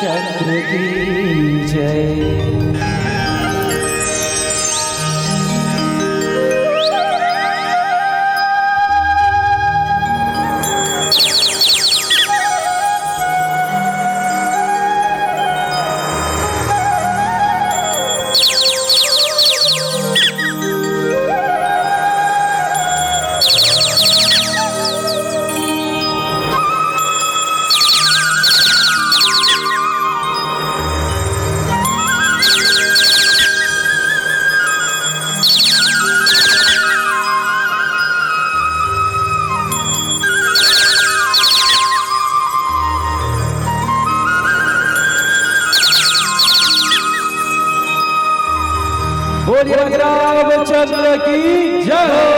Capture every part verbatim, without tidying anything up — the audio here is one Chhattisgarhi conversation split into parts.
चंद्र की जय। बोलिए रामचंद्र की जय हो।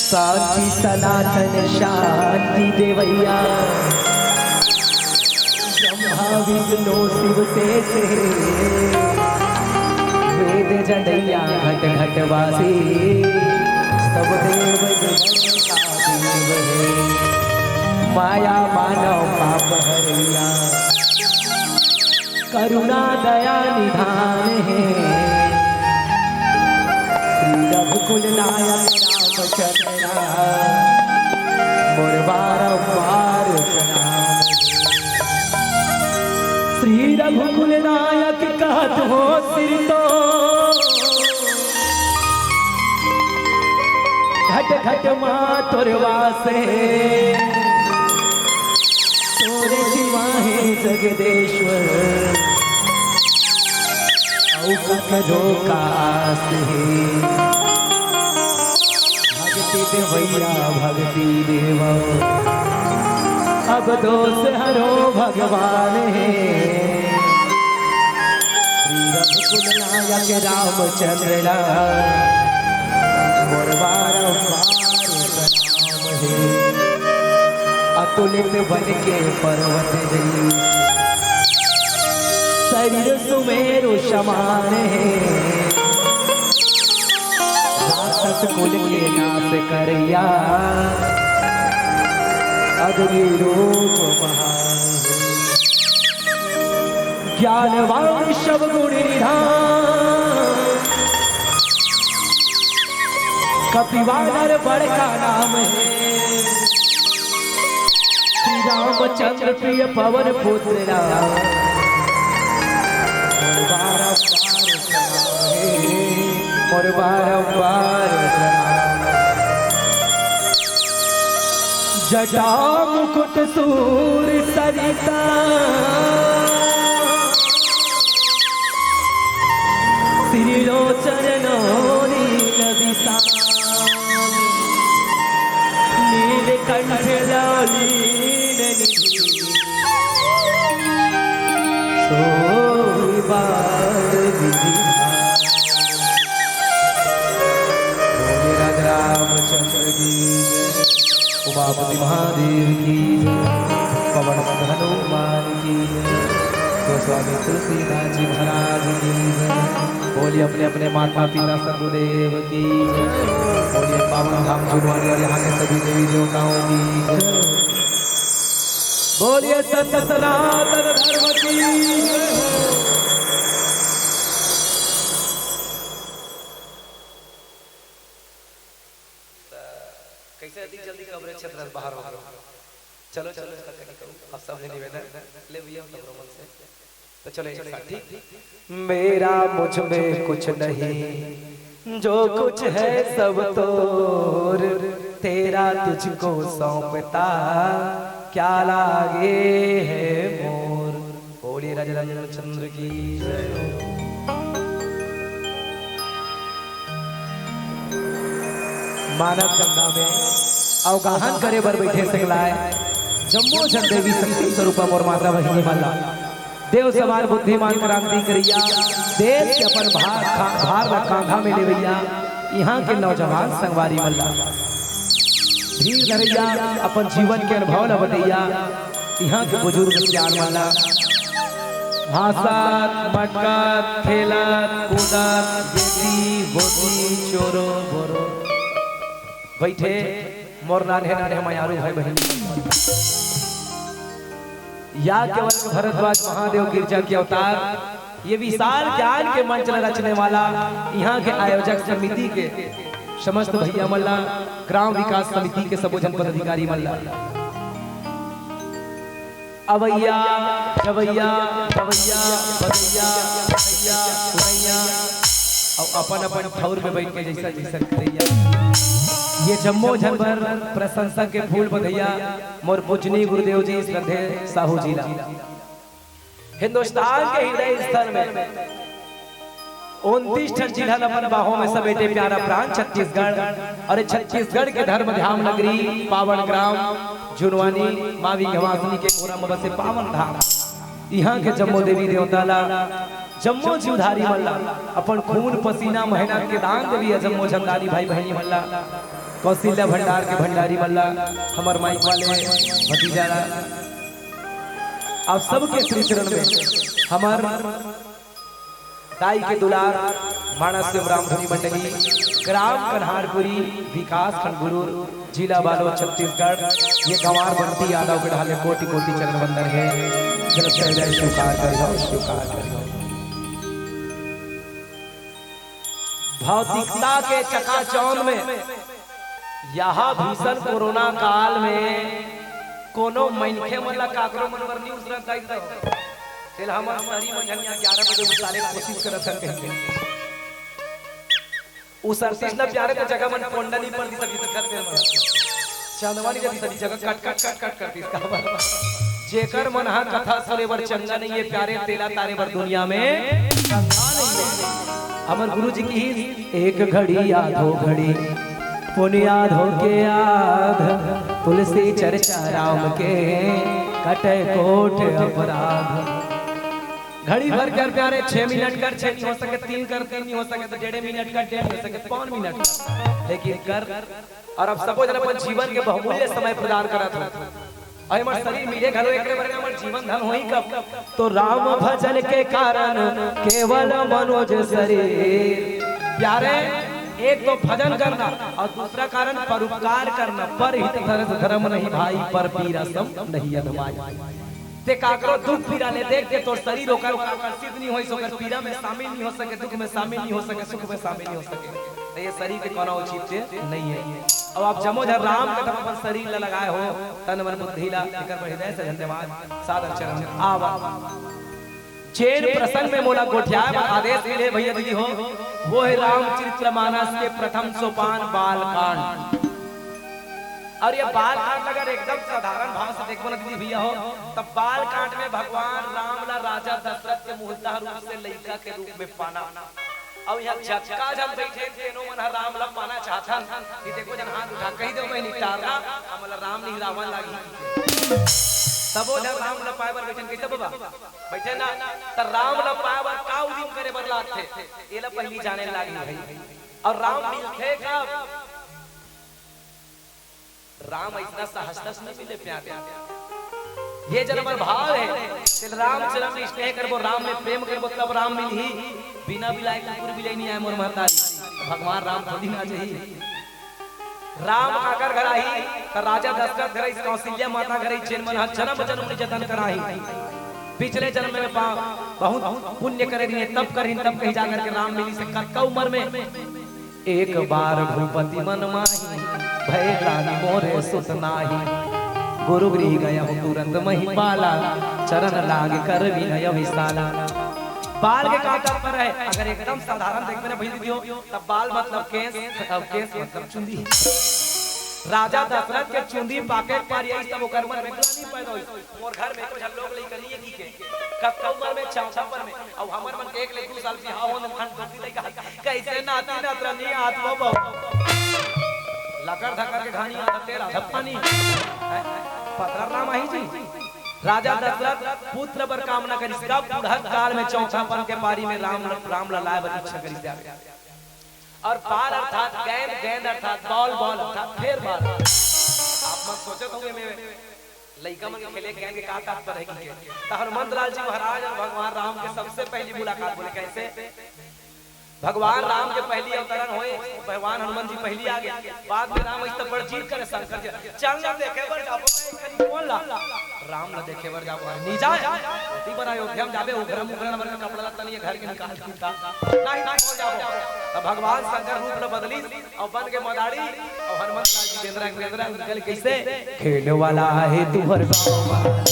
शांति सनातन शांति देवैया, ब्रह्मा विष्णु शिव शेष हे, वेद जनैया घट घट वासी, सब देव जनैया देव हे, माया मानव पाप हरैया, करुणा दया निधान हे। श्री रघुकुल नायक रामचंद्र, मोर बारंबार प्रणाम। श्री रघुकुल नायक कहत हो सिर तो, घट घट मा तोर वास हे। तोरे सिवा हे जगदेश्वर, अउ ककरो कास हे। भगति देवैया भगति देवो, अब दोष हरो भगवान हे। श्री रघुकुल नायक रामचंद्र ला, मोर बारंबार प्रणाम हे। अतुलित बल के पर्वत जैसे, शरीर सुमेरु समान हे। कुल के नाश करैया, अग्नि रूप महान हे। ज्ञानवान सब गुण निधान, कपिवानर बड़का नाम हे। श्री रामचंद्र प्रिय पवन पुत्र राम, मोर बारंबार प्रणाम हे, मोर बारंबार प्रणाम। जटा मुकुट सूर सरिता, श्रीलोचन नवनीत विशाल। नीलकंठ लालीन निधि, सोई बाल विधि। बोले राजा रामचंद्र की जय, उमापति महादेव की जय, पवन सुत हनुमान की जय, गोस्वामी तुलसीदास जी महाराज की जय। बोलिए अपने अपने माता पिता सदगुरुदेव की जय। बोलिए पावन धाम जुनवानी और यहाँ के सभी देवी देवताओं की जय। बोलिए सत्य सनातन धर्म की जय। कैसे अधिक जल्दी कवरेज क्षेत्र से बाहर हो गए? चलो, चलो, इसका कहीं करूँ। आप सबसे निवेदन, ले भैया, हम सब रोमन से। तो चलो, एक साथ, ठीक? मेरा मुझ में कुछ नहीं, जो कुछ है सब तोर, तेरा तुझको सौंपता क्या लागे है मोर। बोलिए राजा रामचंद्र की जय। मानस गंगा में अवगाहन करे बर बैठे सिंगलाय जम्मो झन देवी शक्ति स्वरूपा मोर माता बहिनी मन ला। देव समान बुद्धिमान क्रांति करैया, देश के अपन भार, खा-, भार ला कांधा में लेवैया, यहाँ के नौजवान संगवारी मन ला धीर धरैया, अपन जीवन के अनुभव ला बतैया, यहाँ के बुजुर्ग सियान मन ला हंसत, मटकत, खेलत, कूदत, बेटी, गोटी, चोरो, बोरो। बैठे मोर नान्हे नान्हे मयारू भाई बहिनी। या केवल भरद्वाज महादेव गिरजा के अवतार, ये विशाल ज्ञान के मंच ला रचने वाला यहाँ के आयोजक समिति के समस्त भैया मन ला, ग्राम विकास समिति के सबो जन पदाधिकारी मन ला, अवैया, जवैया, गवैया, बजैया, भैया, सुनैया, अउ अपन अपन ठौर में बैठ के जैसा जैसा करैया, ये जम्मो झन बर प्रशंसा के फूल बधैया मोर पूजनीय गुरुदेव जी श्रद्धेय साहू जी ला। हिंदुस्तान के हृदय स्थल में उनतीस ठन जिला ल अपन बाहों में समेटे प्यारा प्रांत छत्तीसगढ़, और ये छत्तीसगढ़ के धर्म ध्यान नगरी पावन ग्राम जुनवानी माँ विंध्यवासिनी के कोरा म बसे पावन धाम। इहाँ के जम्मो देवी देवता ला, जम्मो जीवधारी मन ला अपन खून पसीना मेहनत के दान देवी है जम्मो झंदानी भाई बहिनी मन ला, कौशल्या भंडार के भंडारी मन ला, हमर माइक वाले भतीजा ला, आप सबके श्री चरण में हमर दाई के दुलार, मानस शिवराम धुनी मंडली, ग्राम कन्हारपुरी, विकास खंड गुरूर, जिला बालोद, छत्तीसगढ़, ये गंवार बंटी यादव के ढाले कोटि कोटि चरण वंदन है। जब सहृदय स्वीकार करिहो, स्वीकार करिहो। भौतिकता के चकाचौंध में यह भीषण कोरोना काल में कोनो मनखे मन ला काकरो मन बर नहीं उसरत दाई तो। तेल हमर सरी मन झन ग्यारह बजे उतारे कोशिश करत हन कहिके। उसरतीस न प्यारे तो जगह मन पोंडा नहीं पड़ती सभी दिक्कत में मन। चंदवा नहीं जाती सभी जगह कट कट कट कट करती इसका बर। जेकर मन हा कथा सुने बर चंगा नहीं है प्यारे, तेला तारे बर दुनिया में चंगा नहीं है। हमर गुरु जी की ही एक घड़ी आधो घड़ी पुनि आधो के आध, तुलसी चर्चा राम के कटे कोट अपराध। घड़ी भर कर प्यारे छह मिनट कर छह नहीं हो सके, तीन कर तीन नहीं हो सके, तो डेढ़ मिनट कर डेढ़ हो सके, पौन मिनट कर, लेकिन कर। और अब सबो जन अपन जीवन के बहुमूल्य समय प्रदान करत हो। अरे हमर शरीर मिले घलो एकरे बर हमर जीवन धन होही कब? तो राम भजन के कारण केवल मनोज शरीर। प्यारे, एक तो भजन करना और दूसरा कारण परोपकार करना। "परहित धरस धरम नहीं भाई, पर पीरा सम नहीं अधमाई।" ते काकरो दुख पीरा ले देख के तोर शरीर ओकर बर आकर्षित नहीं होइस, ओकर पीरा में शामिल नहीं हो सके, दुख में शामिल नहीं हो सके, सुख में शामिल नहीं हो सके, तो ये शरीर के कोनो औचित्य नहीं है। अब आप जम्मो झन राम के तरफ अपन शरीर ला लगाए हो, तन मन बुद्धि ला, एकर बर हृदय से धन्यवाद, सादर चरण आवा। जेन प्रसंग में मोला गोठियाए बर आदेश मिले भैया दीदी हो, वो है रामचरित मानस के प्रथम सोपान बाल कांड। और ये बाल कांड अगर एकदम साधारण भाव से देखबो ना दीदी भैया हो, तब बाल कांड में भगवान राम ला राजा दशरथ के मूलतः रूप से लइका के रूप में पाना। और यहाँ जतका झन बैठे तेनो मन ह राम ला पाना चाहथन कि देखो झन हाथ उठा कहि देव, मैं निपटार ना, हमला राम नहीं रावण लागी। तबो झन राम ला पाए बर बैठन, कइसे बाबा? बैठे ना, त राम ला पाए बर का उदिम करे बर लागथे, एला पहिली जाने लागी भाई। और राम मिलथे कब? राम अइसना सहजता से नहीं मिले प्यार। ये जन हमर भाव है, तेल राम चरण में स्नेह करबो, राम में प्रेम करबो, तब राम मिलही। बिना बिलाए कुकुर बिलाई नहीं आए मोर महतारी, भगवान राम थोड़ी ना जाही। राम काकर घर आही, त राजा दशरथ घर आही, कौशल्या माता घर आही, जेन मन ह जन्म जन्म ले जतन कराही। पिछले जन्म में पा-, बहुत पुण्य करे रहिन, तप करे रहिन, तब कहीं जा करके राम मिलिस हे। कतका उम्र में? "एक बार भूपति मन माही, भय त्राहि मोरे सुत नाही। गुरु गृह गयहु तुरंत महिपाला, चरण लाग कर विनय विशाला।" बाल के का तात्पर्य है? अगर एकदम साधारण देखबे ना भैया दीदी हो, तब बाल मतलब केस, अब केस मतलब चुंदी। राजा दशरथ के चुंदी पाके पार आई, तब ओकर मन में ग्लानि पैदा होई। मोर घर में कुछ लोग लइका नहीं है की के, कतका उम्र में, चौथापन में, अउ हमर मन के एक ले दू साल बिहाव होने मन दुखी लइका, कैसे नाती नतरा नहीं आत वो बहू। लकर धकर के घानी आत तेरा धप्पानी। हैं? पतरा राम आही जी। राजा दशरथ पुत्र बर कामना करिस, कब? बुढ़त काल में चौथापन के पारी में राम, राम ला लाए बर इच्छा करिस जावे। और बाल अर्थात गेंद, गेंद अर्थात बॉल, बॉल अर्थात फेर बाल। आप मन सोचत होंगे, मैं लइका मन के खेले गेंद के का तात्पर्य है कि के? तो हनुमंत लाल जी महाराज और भगवान राम के सबसे पहली मुलाकात बोले कैसे? भगवान राम के पहली अवतरण होए, भगवान हनुमान जी पहली आ गए। बाद में राम इस बड़ जीत करे शंकर जी, "चल ना देखे बर जाबो, कौन ला?" राम ला देखे बर जाबो, "नहीं जाए।" धोती बर अयोध्या में जाबे, उघरा मुघरा नंबर का कपड़ा लत्ता नहीं है, घर के निकाल के उठा। नहीं, नहीं, कौन जाबो? तब भगवान शंकर रूप ला बदली और बन के मदारी और हनुमंत लाल जी बेंदरा, बेंदरा निकल कैसे? खेल वाला है तुहर गाँव।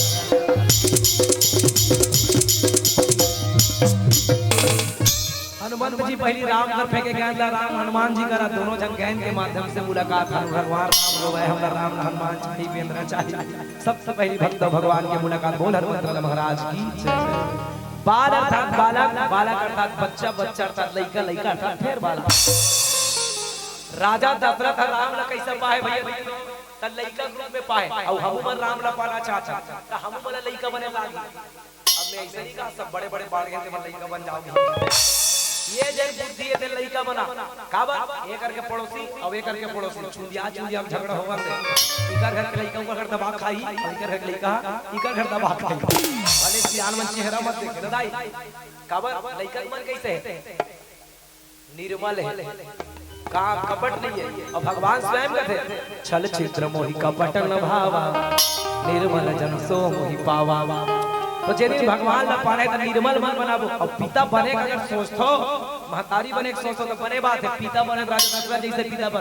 हनुमंत जी पहली राम कर फेंके गेंद ला, राम हनुमान जी करा, दोनों जन गेंद के माध्यम से मुलाकात। हनु भगवान राम रोवे, हमरा राम हनुमान चाहिए, बेंदरा चाहिए। सबसे पहली भक्त भगवान के मुलाकात। बोल हनुमंत लाल महाराज की जय। बाल अर्थात बालक, बालक अर्थात बच्चा, बच्चा अर्थात लइका, लइका अर्थात फेर बालक। राजा दशरथ ह राम ला कैसे पाए भैया? त लइका के रूप में पाए, अउ हमू मन राम ला पाना चाहत हन, त हमू मन ला लइका बने लागी। अब मैं ऐसे नहीं कहा सब बड़े बड़े बाढ़ गए थे, लइका बन जाओगे। ये जन बुद्धि है, ते लइका बना। काबर? ये करके पड़ोसी, अब ये करके पड़ोसी, चुंदिया चुंदिया में झगड़ा होगा से। इकर घर के लइका उकर घर दबा खाई, और इकर घर के लइका इकर घर दबा खाई। भले सियान मन चेहरा मत देखे दाई। काबर? लइका के मन कैसे है? निर्मल है, का कपट नहीं है। और भगवान स्वयं कहते, "छल छिद्र मोहि कपट न भावा, निर्मल जन सो मोहि पावा।" तो जेन भगवान ला पाना हे त निर्मल मन बनाबो। और पिता बने के अगर सोचथो, महतारी बने के सोचथो त बने बात है। पिता बने राजा दशरथ जैसे पिता बन,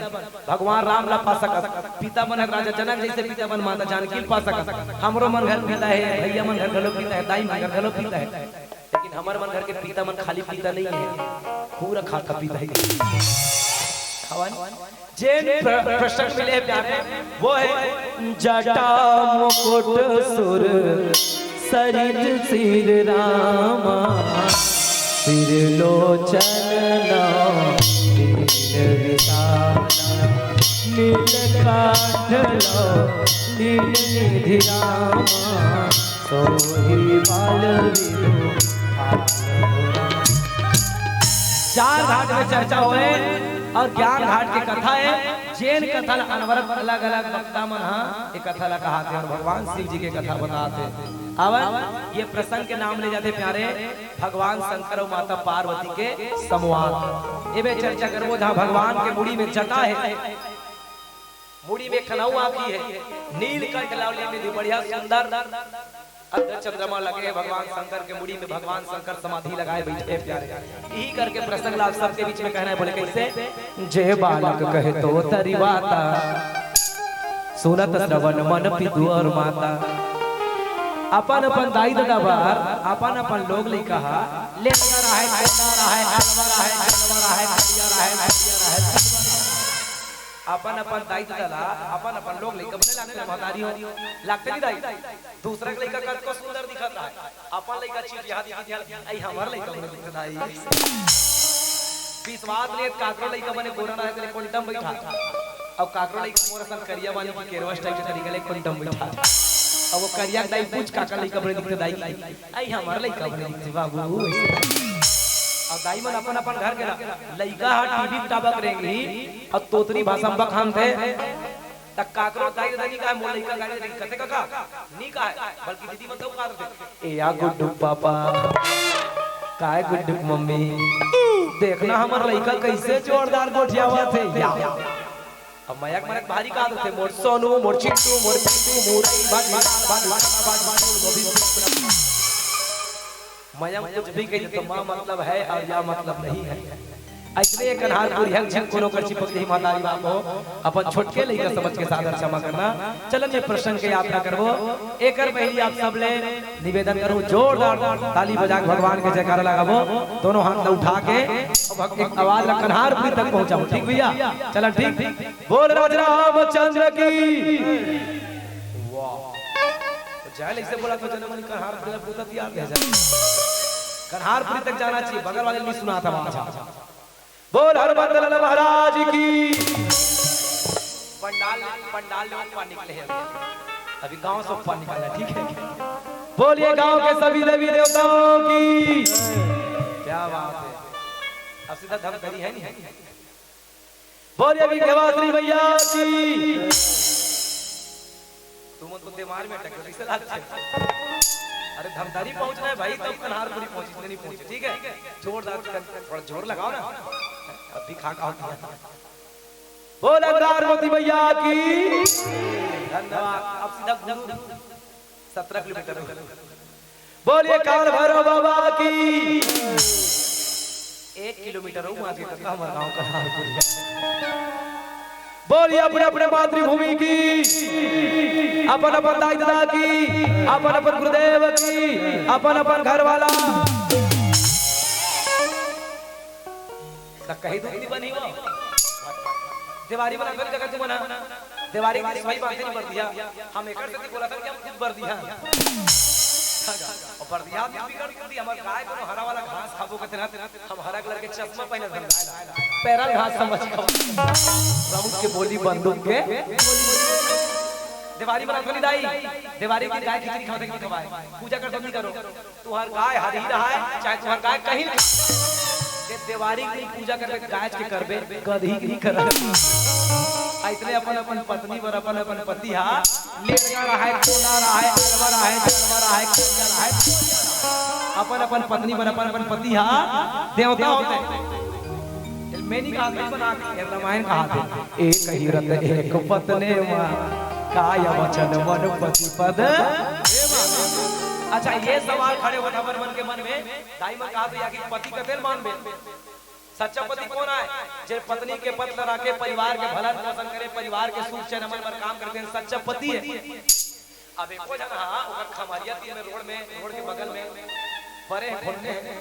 भगवान राम ला पा सकत। पिता बने राजा जनक जैसे पिता बन, माता जानकी ला पा सकत। हमरो मन घर पिता है, भैया मन घर घलो पिता है, दाई मन घर घलो पिता है। लेकिन हमर मन घर के पिता मन खाली पिता नहीं है, पूरा खाता पिता ही है। हवा नहीं? जेन प्र-, प्रसंग मिले हे प्यारे, वो है जटा मुकुट सुर सरित सिर रामा, सिर लोचन नौ दीन विशाला, नील कंठ लौ दीन निधि रामा, सोई बाल विधु आल हो राम। चार घाट में चर्चा होए, अउ ज्ञान घाट के कथा हे, जेन कथा ला अनवरत अलग-अलग वक्ता मन ह ए कथा ला कहाथे अउ भगवान शिव जी के कथा बताथे। अब ये प्रसंग के नाम ले जाथे प्यारे भगवान शंकर अउ माता पार्वती के संवाद। एमे चर्चा करबो जहाँ भगवान के मुड़ी में जटा हे, मुड़ी में खनऊ आँखी हे, नीलकंठ लावली में भी बढ़िया सुंदर अर्धचंद्रमा लगे हे भगवान शंकर के मुड़ी में, भगवान शंकर समाधि लगाए बैठे हे प्यारे। यही करके प्रसंग ला आप सबके बीच में कहना हे, बोले कैसे? जे बालक कहे तो तरिवाता, सुनत श्रवण मन पिदु अउ माता। अपन अपन दाई ददा बर अपन अपन लोग लइका हा लेकर आहे, लेकर आहे, अलवर आहे, अलवर आहे, अलवर आहे, अलवर आहे। अपन अपन दाई ददा ला अपन अपन लोग लइका बने लागथे, महतारी हो, लागथे नहीं दाई? दूसरा के लइका कतको सुंदर दिखत हे, अपन लइका चिटिया दिखत हे, अई हमर लइका बने दिखत हे। विश्वास नहीं हे, काकरो लइका बने गोरा रहे, तेला कुंडम बैठा, अउ काकरो लइका मोर असन करिया बानी के केरवा स्टाइल के तरीका ले कुंडम बैठा, अउ वो करिया दाई पूछ काकर लइका बने दिखत हे दाई, अई हमर लइका बने दिखत हे बाबू। अउ दाई मन अपन अपन घर के ना लइका हा टीवी टाबक रेंगही अउ तोतरी भाषा में बखानथे। त काकरो दाई ददा नी कहे, मोर लइका गाड़ी लेके कथे कका, नी कहे, बल्कि दीदी मन तो कहा थे, "ए या गुड्डू पापा, काय गुड्डू मम्मी, देखना हमर लइका कैसे जोरदार गोठियावत हे या।" अब मयक मरक भारी कहा थे, "मोर सोनू, मोर चिट्टू, मोर पिट्टू, मोर भाई, भाई, भाई, भाई, भाई, भाई।" मयम कुछ भी कही तो माँ मतलब है अउ या मतलब नहीं है। अइसने एक कन्हारपुरी हक झन कोनो कर चिपक जही महतारी बाप हो, अपन छोटके लइका समझ के सादर क्षमा करना। चलन ये प्रसंग के यात्रा करबो। एकर पहली आप सब ले निवेदन करूँ, जोरदार ताली बजा के भगवान के जयकारा लगाबो, दोनों हाथ ला उठा के अब एक आवाज ला कन्हारपुरी तक पहुँचाओ, ठीक भैया? चलन ठीक। बोल राज रामचंद्र की। वाह। तो जाए ऐसे बोला तो जनमन कन्हारपुरी ला पूरा तैयार रह जाए। कन्हारपुरी तक जाना चाहिए, बगल वाले नहीं सुना था वहां। बोल हनुमंत लाल महाराज की। पंडाल, पंडाल में ऊपर निकले हैं। अभी गांव से ऊपर निकलना है, ठीक है? बोलिए गांव के सभी देवी देवताओं की। क्या बात है। अब सीधा धमतरी है नहीं? बोलिए विंध्यवासिनी मैया की। तुम तो दीवार में अटक गए, कैसे लागथे? अरे धमतरी पहुंचना है भाई, तब कन्हारपुरी पहुंची, इतने नहीं पहुंची, ठीक है? जोरदार, थोड़ा जोर लगाओ ना, अभी खा खा होती है। बोल अंगार मोती मैया की। धन्यवाद। अब सीधा गुरु सत्रह किलोमीटर। बोलिए काल भैरव बाबा की। एक किलोमीटर हो वहां से तक हमारा गांव कन्हारपुरी है। बोलिए अपने अपने मातृभूमि की, अपन अपन दाई ददा की, अपन अपन गुरुदेव की, अपन अपन घर वाला। त कही दूध नहीं बनी हो। देवारी बना कर जगह तू बना। देवारी की सही बात नहीं बरदिया। हम एकर से बोला था कि हम खुद बरदिया। और बरदिया आदमी बिगड़ गई, हमार गाय कोनो हरा वाला घास खाबो के तेना, हम हरा कलर के चश्मा पहने धर गाय ला। पैरल घास समझ के। राउत के बोली बंदूक के। देवारी बना कर दाई, देवारी की गाय खिचड़ी खाते कि खवाए, पूजा कर नहीं करो। तुहर गाय हरही रहाय, चाहे तुहर गाय कहीं रहाय। जे देवारी के पूजा करबे, गाय के करबे, गदही के नहीं करबे। अइसने अपन अपन पत्नी बर अपन अपन पति हा लेड़गा रहाय, कोला रहाय, अलवा रहाय, चलवा रहाय, करिया रहाय। अपन अपन पत्नी बर अपन अपन पति हा देवता होथे। मैं नहीं कहा, मैं बना के, ये रामायण कहा थे। एक ही रत एक पत्नी मा, काय वचन मन पति पद। अच्छा, ये सवाल खड़े होत हमर मन के मन में, दाई मन कहा तो या कि पति कतेल मानबे? सच्चा पति कौन आय? जे पत्नी के पद ला राखे, परिवार के भलन पोषण करे, परिवार के सुख चैन अमन बर काम करथे, सच्चा पति हे। अब एको झन हा ओकर खमरिया तीर में रोड में, रोड के बगल में परे हे, घुलने हे,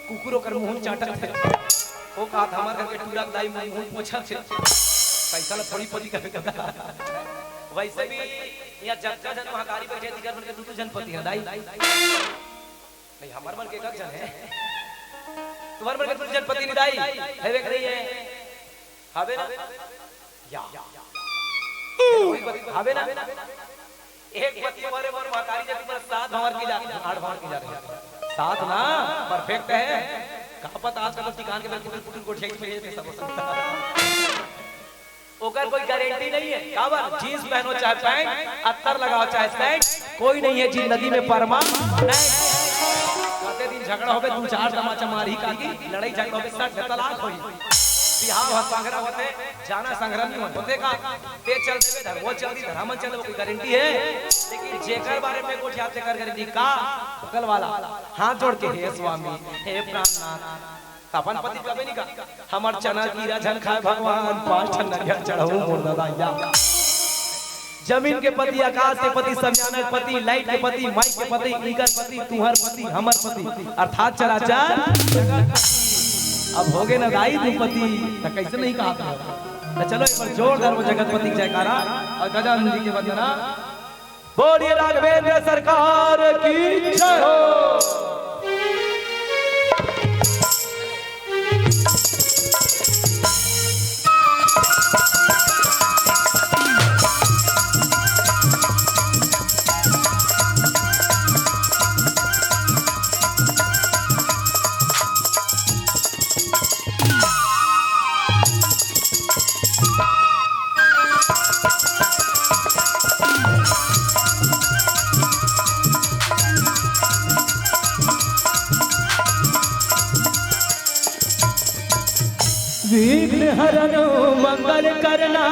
कुकुर ओकर मुंह चाटत हे। ओ कहा, "हमर घर के टूरा के दाई मुंह पोछत हे।" पैसा ला थोड़ी पति कहे कदा। वैसे भी यहाँ जतका झन महतारी बैठे, तिकर मन के दू दू झन पति हे दाई। नहीं, हमर मन के एक झन हे। तुम्हर मन के दू झन पति नहीं दाई, हे वे नहीं हे। हवे ना? या। हवे ना? एक पति वाले मोर महतारी जब तुम्हारे सात भंवर की जात, आठ भंवर की जात। सात ना, perfect हे। का पता आजकल तो ठिकान के बिल्कुल पुटुल गोठिया के सब हो सकता है। ओकर कोई गारंटी नहीं है। काबर? जींस पहनो चाहे पैंट, अत्तर लगाओ चाहे सेंट, कोई नहीं है जिंदगी में परमानेंट। कते दिन झगड़ा होबे, दू चार तमाचा मारही काकी, लड़ाई झगड़ा होबे, सट तलाक होई। बिहाव ह संघरा होते, जाना संघरा नहीं होते का? ते चल देबे धर, वो चल दी धर, हमन चल देबे, कोई गारंटी है? लेकिन जेकर बारे में कुछ याद तेकर गारंटी का? बगल वाला हाथ जोड़ के, "हे स्वामी, हे प्राणनाथ।" त अपन पति कबे नहीं का, "हमर चना कीरा झन खाए भगवान, पाँच ठन नरियर चढ़ाऊ मोर ददा या।" जमीन के पति, आकाश के पति, समियाना के पति, लाइट के पति, माइक के पति, इकर पति, तुहर पति, हमर पति, अर्थात चराचर जगत पति। अब होगे ना दाई दू पति, त कैसे नहीं कहा था? त चलो एक बार जोरदार वो जगतपति के जयकारा और गजानन जी के वंदना। बोलिए राघवेंद्र सरकार की जय हो। विघ्न हरन मंगल करना,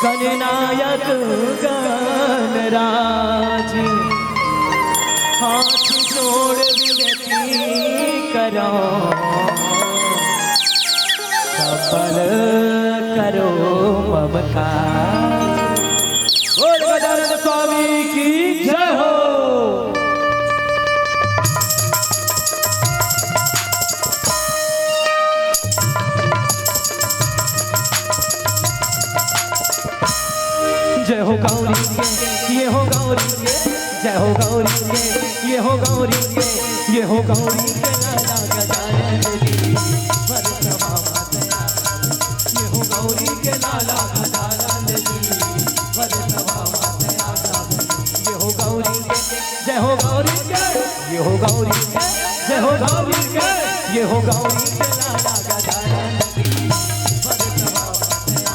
गणनायक गणराज, हाथ जोड़ विनती करो, सफल करो मम काज। बोल गजानन स्वामी की जय हो। जय हो गौरी के, ये हो गौरी के, जय हो गौरी के, ये हो गौरी के, ये हो गौरी के लाला गजानन जी। भर सभा माते आ, ये हो गौरी के लाला गजानन जी। भर सभा माते आ, ये हो गौरी के, जय हो गौरी के, ये हो गौरी के, जय हो गौरी के, ये हो गौरी के लाला गजानन जी। भर सभा माते आ,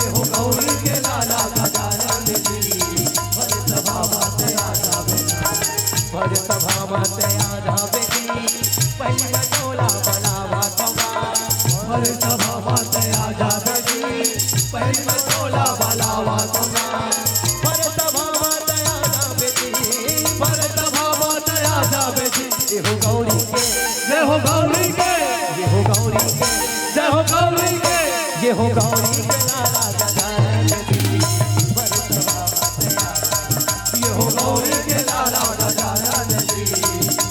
ये हो गौरी के लाला गजानन जी, भर सभा माते आ जावे ना, भर सभा माते आ जावे जी, पहिला टोला बलावा तोमा। भर सभा माते आ जावे जी, पहिला टोला बलावा तोमा। भर सभा माते आ जावे जी, भर सभा माते आ जावे जी। ये हो गौरी के, जय हो गौरी के, ये हो गौरी के, जय हो गौरी के, ये हो गौरी के लाला गजानन जी। भर सभा माते आ, ये हो गौरी के लाला गजानन जी।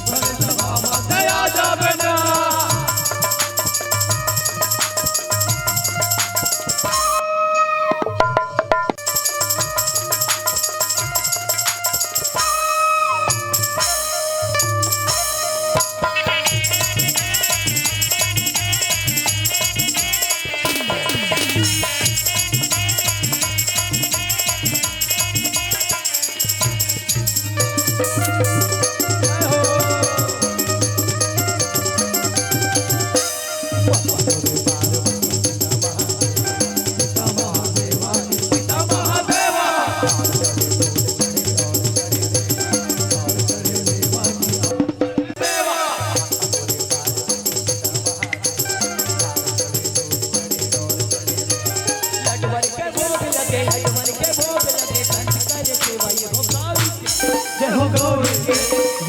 भर सभा माते आ जावे ना। जय हो गौरी के,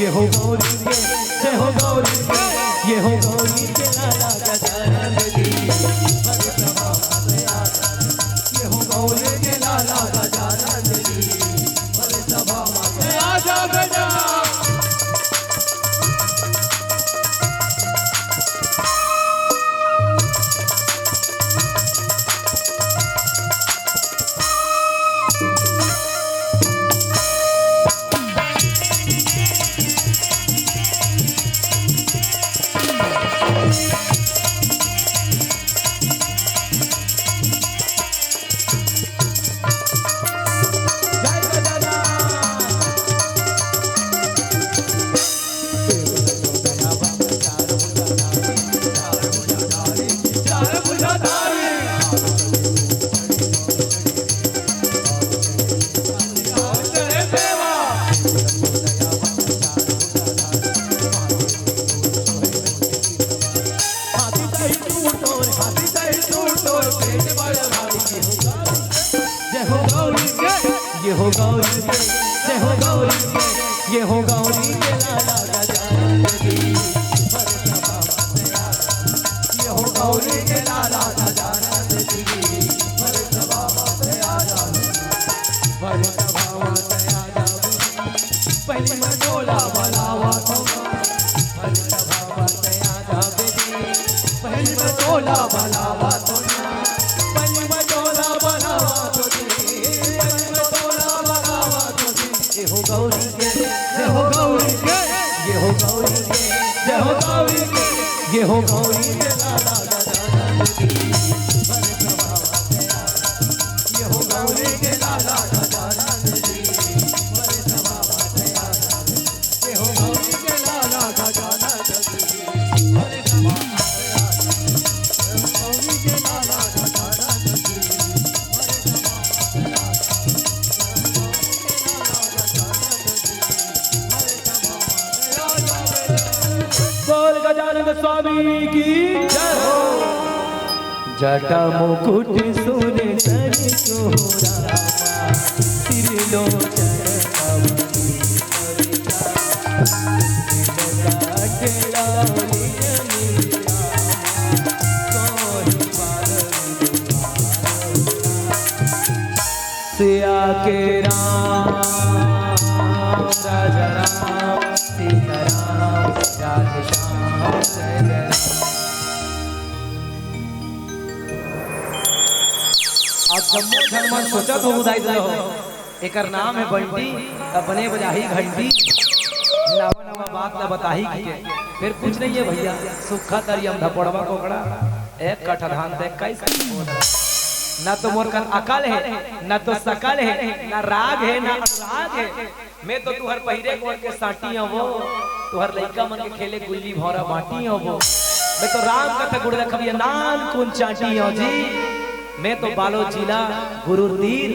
ये हो गौरी के, जय हो गौरी के, ये हो गौरी के लाला गजानन जी। भर सभा माते आ जा, ये हो गौरी के लाला गजानन जी। भर सभा माते आ जा बेटा। हाथी सही तू तोर पेट बड़ भारी। ये हो गौरी के, ये हो गौरी के, ये हो गौरी के, ये हो गौरी के लाला गजानन जी। ये हो गौरी के लाला गजानन जी। पहली मटोला बनावा तो, पहली मटोला बनावा तो, पहली मटोला बनावा तो, पहली मटोला बनावा तो। ये हो गौरी के, ये हो गौरी के, ये हो गौरी के, ये हो गौरी के, ये हो गौरी के लाला गजानन जी। ये हो गौरी के लाला गजानन जी। बोल गजानन स्वामी की जय हो। जटा मुकुट सुर नर सोहरा, त्रिलोचन अवधूत विराज। सिया के राम, राजा राम, सीता राम, राधे श्याम, जय जय राम। आप जम्मो झन मन सोचत हो उदाई दे हो। एकर नाम हे बंटी, त बने बजाही घंटी। नवा नवा बात ला बताही के, फेर कुछ नहीं हे भइया, सुक्खा तरिया म धपोड़वा कोकड़ा, एक कट्ठा धान ते इक्कीस कट्ठा बोरा। ना तो मोर कर अकल हे, ना तो सकल हे, ना राग हे, ना अनुराग हे। मैं तो तुहर पहिरे कोन के सांटी हवो, तुहर लइका मन के खेले गुल्ली भौंरा बांटी हवो। मैं तो राम कथा गुण रखबिया नानकुन चांटी हवं जी। मैं तो बालोद जिला गुरूर तीर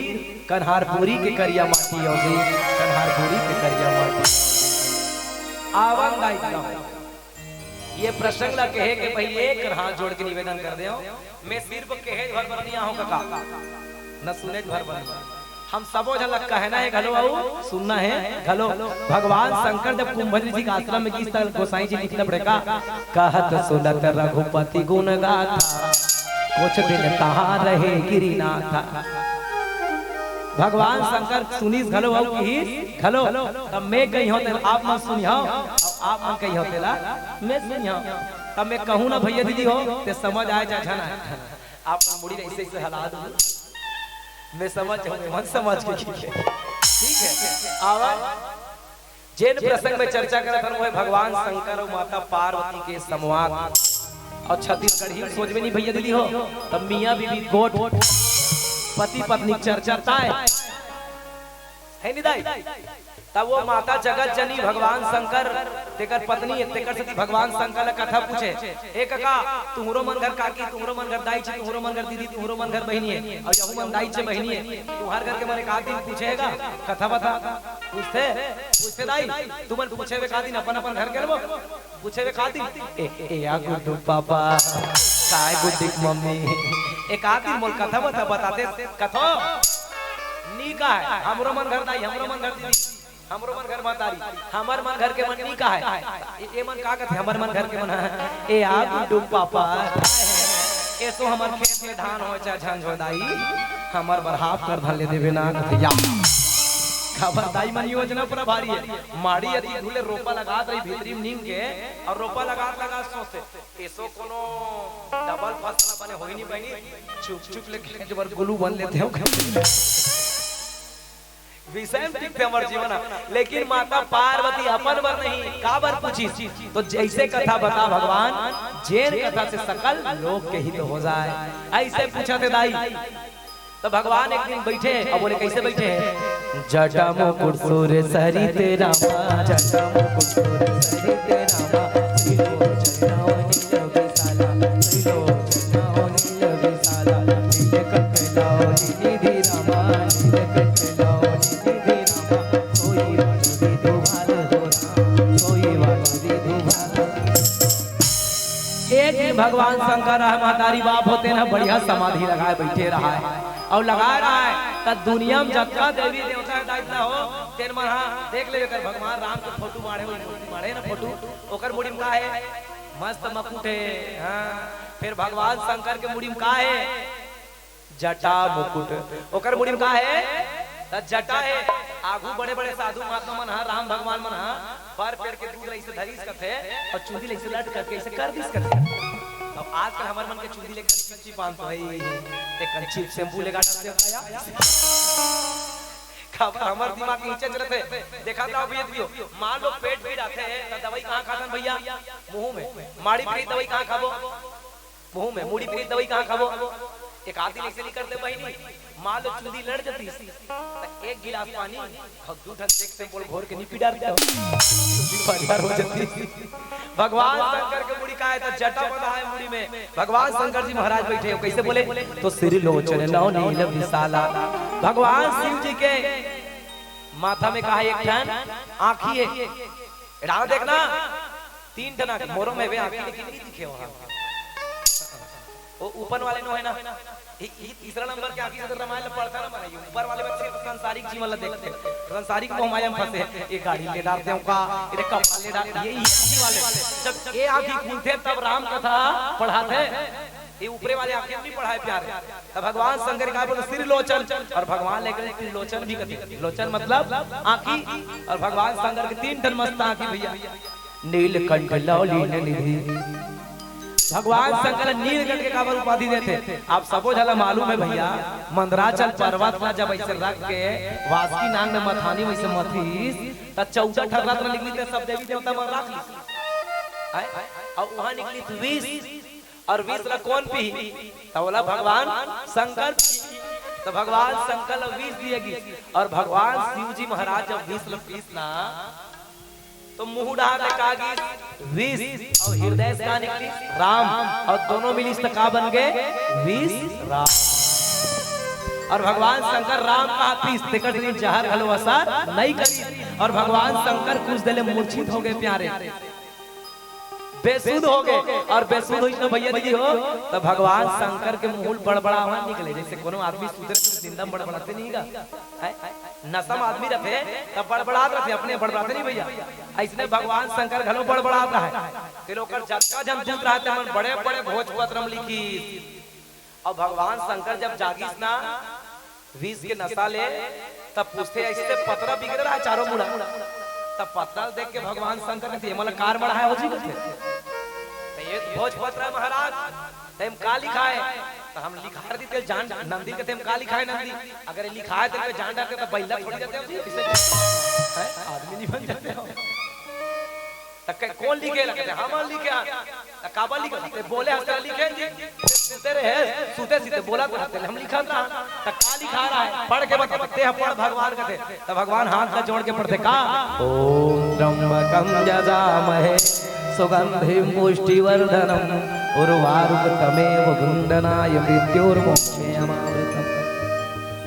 कन्हारपुरी के करिया माटी हवं जी, कन्हारपुरी के करिया माटी। आवन दाई का ये प्रसंग ला कहे के पहले एक हाथ जोड़ के निवेदन कर देवं, मैं सिर्फ कहे भर बर नहीं आहूं कका, न सुने भर बर। हम सबो झन ला कहना हे घलो अउ सुनना हे घलो। भगवान शंकर जब कुंभज ऋषि के आश्रम में गिस त गोसाई जी लिखत बड़े का, कहत सुनत रघुपति गुण गाथा, कुछ दिन तहाँ रहे गिरिनाथा। भगवान शंकर सुनिस घलो अउ किहिस घलो, तब मैं कहिहौं तेला आप मन सुनिहव, अउ आप मन कहिहव तेला मैं सुनिहौं। तब मैं कहूं ना भइया दीदी हो, ते समझ आय चाहे झन आय, आप मन मुड़ी अइसे अइसे हला दू, मैं समझ जाहूं, मैं मन समझ के, ठीक हे, ठीक हे। आवा, जेन प्रसंग में चर्चा करत हन, वो हे भगवान शंकर अउ माता पार्वती के संवाद। अउ छत्तीसगढ़ी में सोचबे नहीं भइया दीदी हो, तब मियाँ बीबी गोठ, पति पत्नी के चर्चा ताय। हे नहीं दाई? तब वो माता जगत जननी भगवान शंकर, तेकर पत्नी हे, तेकर सेती भगवान शंकर ला कथा पूछे, "ए कका, तुंहरो मन घर काकी, तुंहरो मन घर दाई जी, तुंहरो मन घर दीदी, तुंहरो मन घर बहिनी हे, अउ यहू मन दाई जी बहिनी हे, तुंहर घर के मन एकाध दिन पूछे हे गा, कथा बता।" पूछथे, पूछथे दाई, तुमन पूछे एकाध दिन अपन अपन घर के लोग, पूछे एकाध दिन, "ए, ए, या गुड्डू पापा, काय गुड्डी के मम्मी, एकाध दिन मोला कथा बता।" बताथे कथो, "नी काय, हमरो मन घर दाई, हमरो मन घर दीदी, हमरो मन घर महतारी, हमर मन घर के मन नी काय।" ए, ए मन का कथे, हमर मन घर के मन, "ए, या गुड्डू पापा, एसो हमर खेत में धान होय चाहे झंझोय दाई, हमर बर हाफ कर धान ले देबे ना," कथे, या। काबर दाई मन योजना प्रभारी हे। माड़ी अति धुले रोपा लगात रही भीतरी में नींद के, अउ रोपा लगात लगात सोचे, "एसो कोनो डबल फसल बने होही नहीं बहिनी, चुप चुप ले खेत बर गुलू बन लेते हो।" विषय में टिकथे हमर जीवन ह। लेकिन माता पार्वती अपन बर नहीं, काबर पूछिस? तो जइसे कथा बता भगवान, जेन कथा से सकल लोक के हित हो जाय। अइसे पूछथे दाई। त भगवान एक दिन बइठे अउ बोले, कइसे बइठे हे? जटा मुकुट सुर सरित रामा, जटा मुकुट सुर सरित रामा, त्रिलोचन नवनीत विशाला, त्रिलोचन नवनीत विशाला, नीलकंठ नवनीत निधि रामा, नीलकंठ नवनीत निधि रामा, सोई वाला रिधु भाल हो राम, सोई वाला रिधु भाल। एक दिन भगवान शंकर रहा, महतारी बाप होते ना, बढ़िया समाधि लगाए बैठे रहा है। अउ लगाए रहा है, त दुनिया में जतका देवी देवता हे दाई हो, तेन मन हा देख लेबे कर, भगवान राम के फोटो माढ़े, वही मूर्ति माढ़े ना फोटो, ओकर मुड़ी में का हे? मस्त मुकुट हे। हाँ, फिर भगवान शंकर के मुड़ी में का हे? जटा मुकुट। ओकर मुड़ी में का हे? त जटा हे। आगू बड़े-बड़े साधु महात्मा मन ह, राम भगवान मन ह, बर पेड़ के दूध ल अइसे धरिस कथे, अउ चूंदी ल अइसे लट करके अइसे कर दिस कथे। अब आजकल हमर मन के चूंदी ले कच्ची पान तो हे ही, ते कंची shampoo लेगा डालते हो क्या? काबर हमर दिमाग नीचे चलत हे। देखा था अभी ये दियो, मान लो पेट पीड़ आथे, त दवाई कहाँ खाथन भैया? मुंह में। माड़ी पीड़ दवाई कहाँ खाबो? मुंह में। मुड़ी पीड़ दवाई कहाँ खाबो? एक आधी ऐसे नहीं करते बहिनी, मान लो चूंदी लड़ जाती, त एक गिलास पानी अउ दू ठन Vicks Shampoo घोर के नहीं पी डारते हो, परिवार हो जाती। भगवान शंकर के मुड़ी का हे, त जटा बंधा हे मुड़ी में। भगवान शंकर जी महाराज बैठे हो, कैसे बोले? तो श्री लोचन नव नील विशाला। भगवान शिव जी के माथा में का हे? एक ठन आँखी हे। एड़ा देखना, तीन ठन आँखी, मोरो में वे आँखी लेकिन नहीं दिखे वहाँ। वो ऊपर वाले नो हे ना, इ-, इ-, तीसरा नंबर के आँखी से तो रामायण ल पढ़ता ना बने, ऊपर वाले में सिर्फ सांसारिक जीवन ल देखते, सांसारिक मोह माया में फंसे। ये गाड़ी ले डालते हो का, ये कपड़ा ले डालते, ये, ये आँखी वाले। जब ये आँखी खुलते तब राम कथा पढ़ाते, ये ऊपरे वाले आँखी नहीं पढ़ाए प्यारे। तब भगवान शंकर का बोले त्रिलोचन, अउ भगवान लेकर त्रिलोचन भी कथे। त्रिलोचन मतलब आँखी, अउ भगवान शंकर के तीन ठन मस्त आँखी भैया। नीलकंठ लौलीन निधि। भगवान शंकर नीलकंठ के काबर उपाधि देथे? आप सबो झन ला मालूम हे भैया, मंदराचल पर्वत ला जब ऐसे रख के वासुकी नाग में मथानी वैसे मथिस, त चौदह ठन रत्न निकलिस, सब देवी देवता मन रख लिस। हैं? अउ वहाँ निकलिस विष, अउ विष ला कोन पीही? त बोला भगवान शंकर पीही। त भगवान शंकर ला विष दिए गिस, अउ भगवान शिव जी महाराज जब विष ला पीस ना, तो मुंह डहार ले का गिस? विष। अउ हृदय से का निकलिस? राम। अउ दोनों मिलिस त का बन गे? विष राम। अउ भगवान शंकर राम कहा पीस, तेकर सेती जहर घलो असर नइ करिस। अउ भगवान शंकर कुछ देर ले मूर्छित हो गे प्यारे, बेसुध हो गे। अउ बेसुध होइस ना भैया जी हो, त भगवान शंकर के मुंह ले बड़बड़ाहट निकले, जैसे कोनो आदमी सुते रथे त जिंदा में बड़बड़ाथे नहीं गा, हैं? नशा में आदमी रथे, तब बड़बड़ात रथे, अपने बड़बड़ाथे नहीं भैया। अइसने भगवान शंकर घलो बड़बड़ात रहे। तेन ओकर जतका झन दूत रहे, तेमन बड़े-बड़े भोजपत्र म लिखिस। अउ भगवान शंकर जब जागिस ना, विष के नशा ले, तब पूछथे, "अइसे पतरा बिगड़े रहा चारों मुड़ा?" तब पतरा देख के भगवान शंकर कथे, "ये मन कार मढ़ाए हो जी?" कथे, "त ये भोजपत्र हे महाराज, त एम का लिखाय?" त हम लिखाय रथन, तेला जान, नंदी कथे, "एम का लिखाय नंदी? अगर ये लिखाय त एला जान डारते त बइला थोड़ी रहते हो जी, अइसे हैं? आदमी नहीं बन जाते हो।" त कहे, "कोन लिखे?" लगथे, "हम लिखे हन।" "त काबर लिखे?" "ते बोले हस तेला लिखे जी।" "सुते रहे, सुते सीते बोलत रहे, तेला हम लिखत रहन।" "त का लिखाय रहे? पढ़ के बता।" "तेहा पढ़ भगवान कथे।" त भगवान हाथ ला जोड़ के पढ़थे का? ओम त्र्यंबकम यजामहे सुगंधिम पुष्टिवर्धनम उर्वारुकमेव बंधनाय मृत्योर्मोक्षाय अमृतम।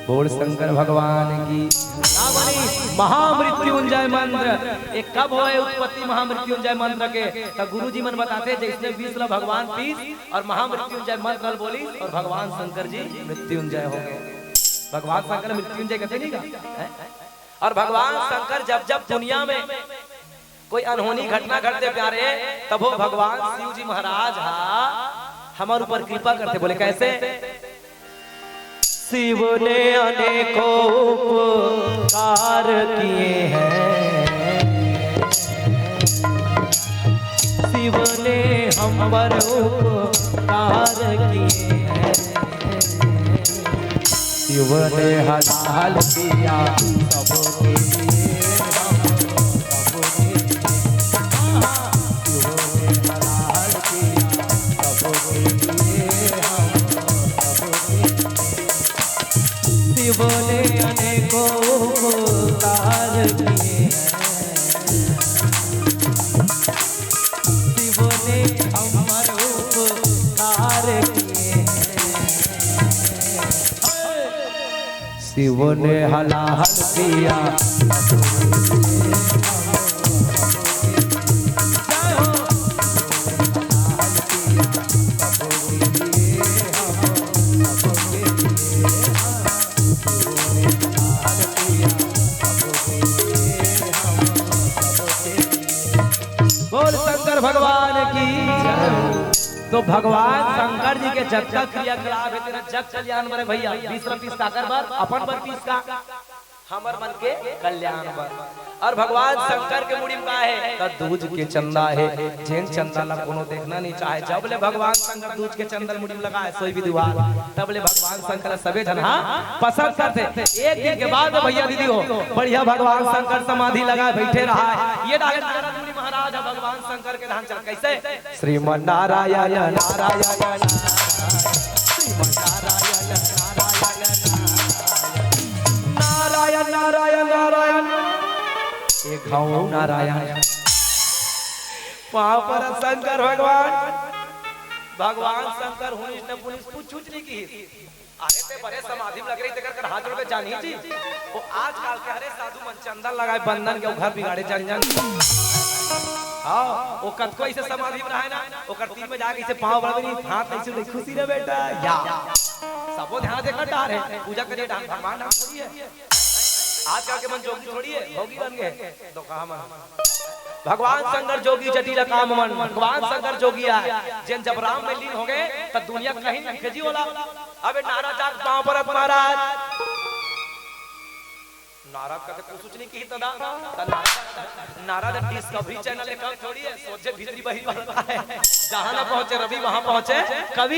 बोल शंकर भगवान की। का बनी? महामृत्युंजय मंत्र। ये कब होय उत्पत्ति महामृत्युंजय मंत्र के? त गुरुजी मन बताथे, जइसने विष ला भगवान पीस अउ महामृत्युंजय मंत्र ल बोलिस अउ भगवान शंकर जी मृत्युंजय हो गे। भगवान शंकर मृत्युंजय कथे नहीं का? हैं? अउ भगवान शंकर जब जब दुनिया में कोई अनहोनी घटना घटथे प्यारे, तभो भगवान शिव जी महाराज हा हमर ऊपर कृपा करथे। बोले कैसे? शिव ने अनेकों उपकार किए हैं, शिव ने हम पर उपकार किए हैं, शिव ने हलाल किया सबके लिए, हम सबके लिए। हाँ, शिव ने हलाल किया सबके लिए, हम सबके लिए। शिव ने अनेकों उपकार किए हैं, शिव ने हम पर उपकार किए हैं। शिव ने हलाहल किया। जय हो। भगवान शंकर जी के जतका क्रियाकलाप हे, तेला जग कल्याण बर हे भइया। बीस रुपया पीस काकर बर? अपन बर पीस का? हमर मन के कल्याण बर। अउ भगवान शंकर के मुड़ी म का हे? त दूज के चंदा हे। जेन चंदा ला कोनो देखना नइ चाहे, जब ले भगवान शंकर दूज के चंदा ल मुड़ी म लगाए, सोई विद्वान, तब ले भगवान शंकर ला सबे झन ह पसंद करथे। एक दिन के बाद भइया दीदी हो, बढ़िया भगवान शंकर समाधि लगाए बइठे रहय। ये डाले नारद मुनि महाराज ह भगवान शंकर के ध्यान चल कइसे? श्रीमन नारायण नारायण नारायण, श्रीमन नारायण नारायण नारायण, नारायण नारायण नारायण। एक घाव नारायण। पाँव पर शंकर भगवान, भगवान शंकर हुनिस न पुनिस, कुछ नहीं की। अरे ते बने समाधि म लगे रही, तेकर कर हाथ जोड़ के जानी जी। वो आजकल के हरे साधु मन चंदन लगाए, बंदन के, घर बिगाड़े जन जन। हाँ, वो कतको ऐसे समाधि म रहे ना, ओकर तीर में जाके इसे पाँव बड़ा बनी, हाथ ऐसे उठे, "खुशी रह बेटा।" या। सबो ध्यान देखा डार हे, पूजा करिए डार, भगवान नाम थोड़ी हे। आजकल के मन जोगी थोड़ी हे, भोगी बन गए। तो कहा मन? भगवान शंकर जोगी जटिल काम मन, भगवान शंकर जोगी आय। जेन जब राम में लीन हो गए, तब दुनिया कहीं नहीं भेजी होला। अबे नारद जाके पाँव परत महाराज। नारद कथे कुछ नहीं की दादा। त नारद, नारद Discovery Channel ले कम थोड़ी हे, सोझे भीतरी बही वाला हे। जहाँ ना पहुँचे रवि, वहाँ पहुँचे कवि।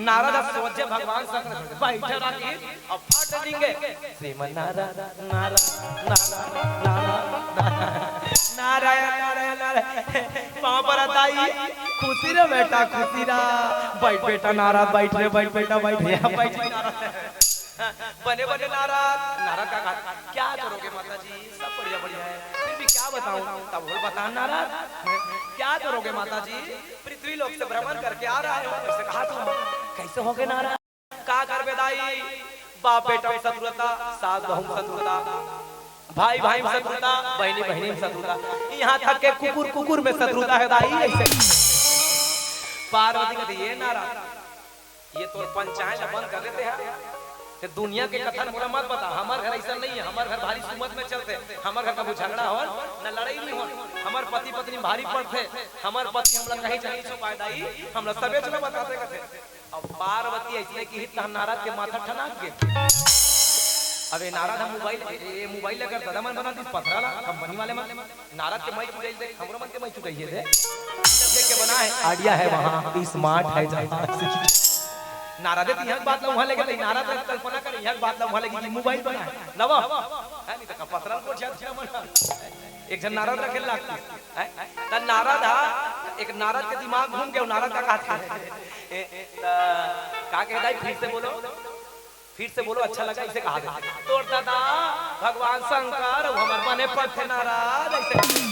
नारद सोझे भगवान शंकर बइठे रही, अब फट लिंगे। श्रीमन नारद, नारद, नारद, नारद, नारद, नारायण, नारायण, नारायण। पाँव परत दाई, खुशी रह बेटा, खुशी रह। बइठ बेटा नारद, बइठ रे, बइठ बेटा, बइठ रे, बइठ नारद। बने बने नारद, नारद का कहा, "क्या करोगे माता जी, सब बढ़िया बढ़िया है, फिर भी क्या बताऊं?" तब बोल, "बता नारद, क्या करोगे माता जी, पृथ्वी लोक से भ्रमण करके आ रहे हो।" ऐसे कहा था। "कैसे हो गए नारद?" "का करबे दाई, बाप बेटा में शत्रुता, सास बहू में शत्रुता, भाई भाई में शत्रुता, बहनी बहनी में शत्रुता, यहाँ तक के कुकुर कुकुर में शत्रुता है दाई।" ऐसे पार्वती कहती, "ये नारद, ये तोर पंचायत ला बंद कर देते हैं। ते दुनिया के कथा मोला मत बता, हमर घर ऐसा नहीं है, हमर घर भारी सुमत में चलथे, हमर घर कभू झगड़ा होन, न लड़ाई नहीं होन, हमर पति पत्नी भारी पड़थे, हमर पति हमला कहीं नहीं छुपाए दाई, हमला सबे झन बताथे कथे।" अब पार्वती ऐसने किहिस, तहाँ नारद के माथा ठनक गे। अब ये नारद ह मोबाइल, ये मोबाइल लेकर दादा मन बना दिस पथरा ला, कंपनी वाले मन। नारद के माई चुड़ैल देख, हमरो मन के माई चुड़ैल हे दे। देख के बना है, आइडिया है वहाँ, स्मार्ट है जहाँ। नारद हे, इहाँ के बात ला उहाँ लेके, नारद हे, कल्पना करे, इहाँ के बात ला उहाँ लेके कि मोबाइल बना है। नवा, है नहीं तो का पथरा को झिया झिया बना। एक झन नारद रखे लाग, हैं? त नारद हा, एक नारद के दिमाग घूम गया, नारद का कहत हे? ए, त का कहे दाई, फिर से बोलो। फिर से बोलो, अच्छा लगा, इसे कहा था। तोर दादा भगवान शंकर, वो हमर बने पड़थे नारद, ऐसे।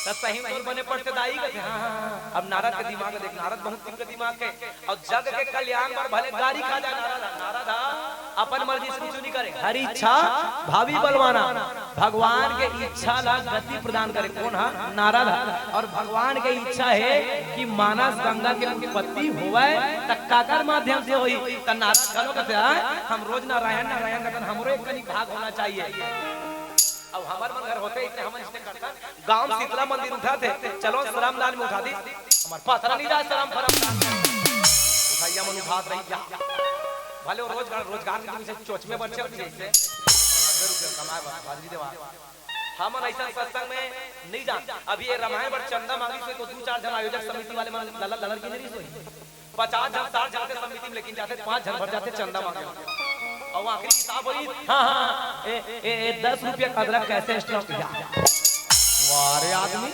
त सही में तोर बने पड़थे दाई कहते, हाँ, हाँ, हाँ। अब नारद के दिमाग देख, नारद बहुत तीव्र दिमाग के, और जग के कल्याण बर भले गारी खा जाए नारद, नारद हा, अपन मर्जी से कुछ नहीं करे। हरि इच्छा भावी बलवाना, भगवान के इच्छा ला गति प्रदान करे। कौन हा? नारद हा। और भगवान के इच्छा है कि मानस गंगा के उत्पत्ति होवय, त काकर माध्यम से होई? त नारद घलो कहते हैं, "हाँ, हम रोज नारायण, नारायण करथन, हमरो एक कनिक भाग होना चाहिए।" अब हमर मन घर होते इतने हमन इसने करथन, गांव शीतला मंदिर उठाथे, चलो श्रमदान में उठा दी, हमर पथरा नहीं जाए श्रम फरम। भैया मन उठा रही जा, भले वो रोजगार, रोजगार के पीछे चोच में बच्चे बच्चे से, नब्बे रुपये कमाए बा, हाजिरी देवा। हमन ऐसा सत्संग में नहीं जान। अभी ये रामायण बर चंदा मांगी से तो दू चार झन आयोजक समिति वाले मन ललर ललर की नहीं सोई। पचास झन, साठ झन के समिति में लेकिन जाथे, पांच झन भर जाथे चंदा मांगे। और आखिरी हिसाब होई, हाँ, हाँ, हाँ, ए, ए, ए, दस रुपया का अदरक कैसे स्टॉक या? वाह रे आदमी,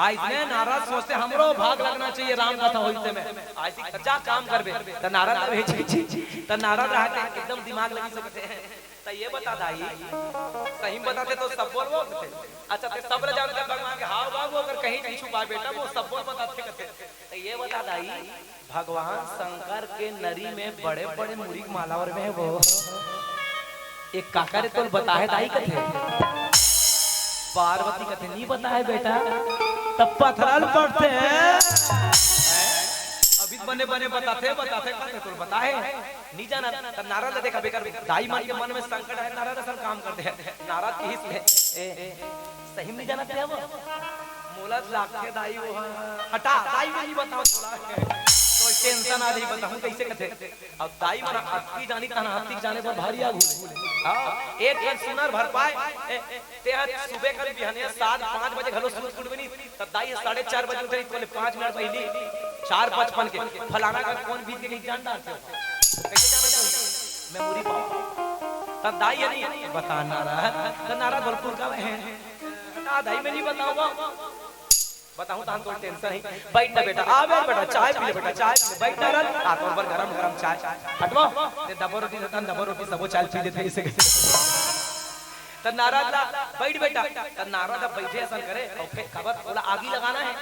ऐसने नारद सोचथे हमरो भाग लगना चाहिए राम कथा होई से में। ऐसी जा काम करबे, त नारद रहे छी, छी, छी, त नारद रहते एकदम दिमाग लगी सकते हैं। त ये बता दाई, सही में बताथे तो सब बोलबो कथे। अच्छा, ते सब ल जानथे भगवान के हाव भाव, अगर कहीं नहीं छुपा बेटा, वो सब बोल बताथे कथे। त ये बता दाई, भगवान शंकर के नरी में बड़े-बड़े मुड़ी के माला और में वो। एक काका रे तोल बताहे दाई कथे। पार्वती कथे, "नहीं बताहे बेटा।" तब पथरल पड़थे। अभी बने-बने बताथे, बताथे कथे तोल बताहे। नहीं जाना, तब नारद ला देखा, बेकर दाई मन के मन में संकट है, नारद असन काम करथे। नारद किहिस, "ए, ए, सही में नहीं जाना ते अब?" मोला लागथे दाई वो ह। हटा, दाई मैं नहीं बताऊं तोला। तो टेंशन आ रही, बताऊं कैसे कथे। अब दाई मन अतकी जानी तहन अतकी जाने पर भारी आगू। हाँ, एक घर सुनर भर पाए। ए, ए, ते ह सुबह कर बिहनिया सात पाँच बजे घलो सूत उठबे नहीं, त दाई ह साढ़े चार बजे उठे, तोले पाँच मिनट पहिली चार पचपन के फलाना घर कौन बीत के नहीं जान डालते हो। कैसे जाना तू? Memory power. त दाई ह नहीं बता नारद, त नारद भरपूर का है। हटा दाई मैं नहीं बताऊंगा। बताऊं तहन तोर टेंशन है। बैठ ना बेटा, आ बे बेटा, चाय पी ले बेटा, चाय पी ले, बैठ ना रन, आ तोर बर गरम गरम चाय। हटवा, ते दबो रोटी देता, दबो रोटी सबो चाय पी लेते इसे। त नारद ला, बैठ बेटा, त नारद अब बैठे असन करे, और फिर खबर ओला आगी लगाना है।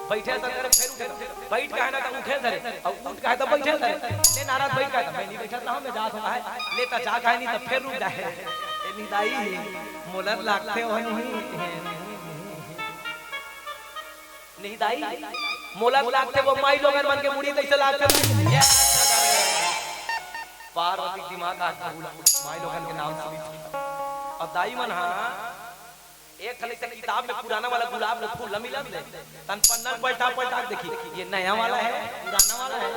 बैठे असन करे, फिर उठे, बैठ कहे ना त उठे धरे, और उठ कहे त बैठे धरे। ले नारद बैठ कहे त मैं नहीं बैठा था, मैं जात हूं, ले त जा कहे नहीं त फिर रुक जाए। ए निदाई, मोला लागथे वही। नहीं दाई, मोला लागथे वो माई लोगन मन के मुड़ी तइसे लागथे। पार्वती दिमाग आ गया, माई लोगन के नाम सुनी। अब दाई मन हा एक ठन से किताब में पुराना वाला गुलाब के फूल ल मिलन दे, तन पन्ना ल पलटा पलटा के देखी, ये नया वाला है, पुराना वाला है।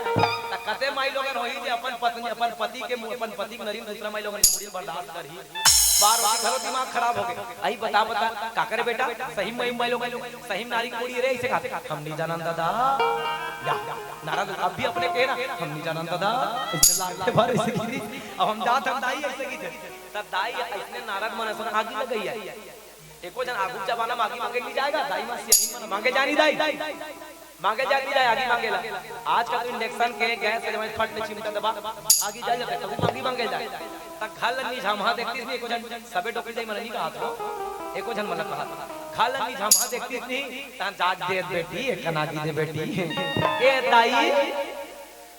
त कते माई लोगन होही जे अपन पत्नी, अपन पति के मुंह, अपन पति के नरीन दूसरा माई लोगन के मुड़ी ल बर्दाश्त करही। पार्वती घलो दिमाग खराब हो गए। अही बता बता का करे बेटा, सही में माई लोगन, सही में नारी कोड़ी रे, ऐसे कहा हम नहीं जानन दादा। या नारद अब भी अपने कहे ना, हम नहीं जानन दादा। इसने लागते भर ऐसे की थी, अब हम जात हम दाई ऐसे की थे। तब दाई इसने नारद मन असन आगी लगाई है। एको झन आगू जमाना में आगी मांगे नहीं जाएगा, दाई मन सियानी मन मांगे जानी दाई। मांगे जाती जाए आगी मांगेला। आज का तो इंडक्शन के गैस के जमाने फट ले चिमटा दबा आगी जल जाता है, तब आगी मांगे जाए। त घर लंगी झामहा देखती थी, एको झन सबे डोकरी जाई मन नहीं कहा था, एको झन मन कहा था। घर लंगी झामहा देखती थी, तहां जाग दे बेटी, एक कना आगी दे बेटी। ए दाई,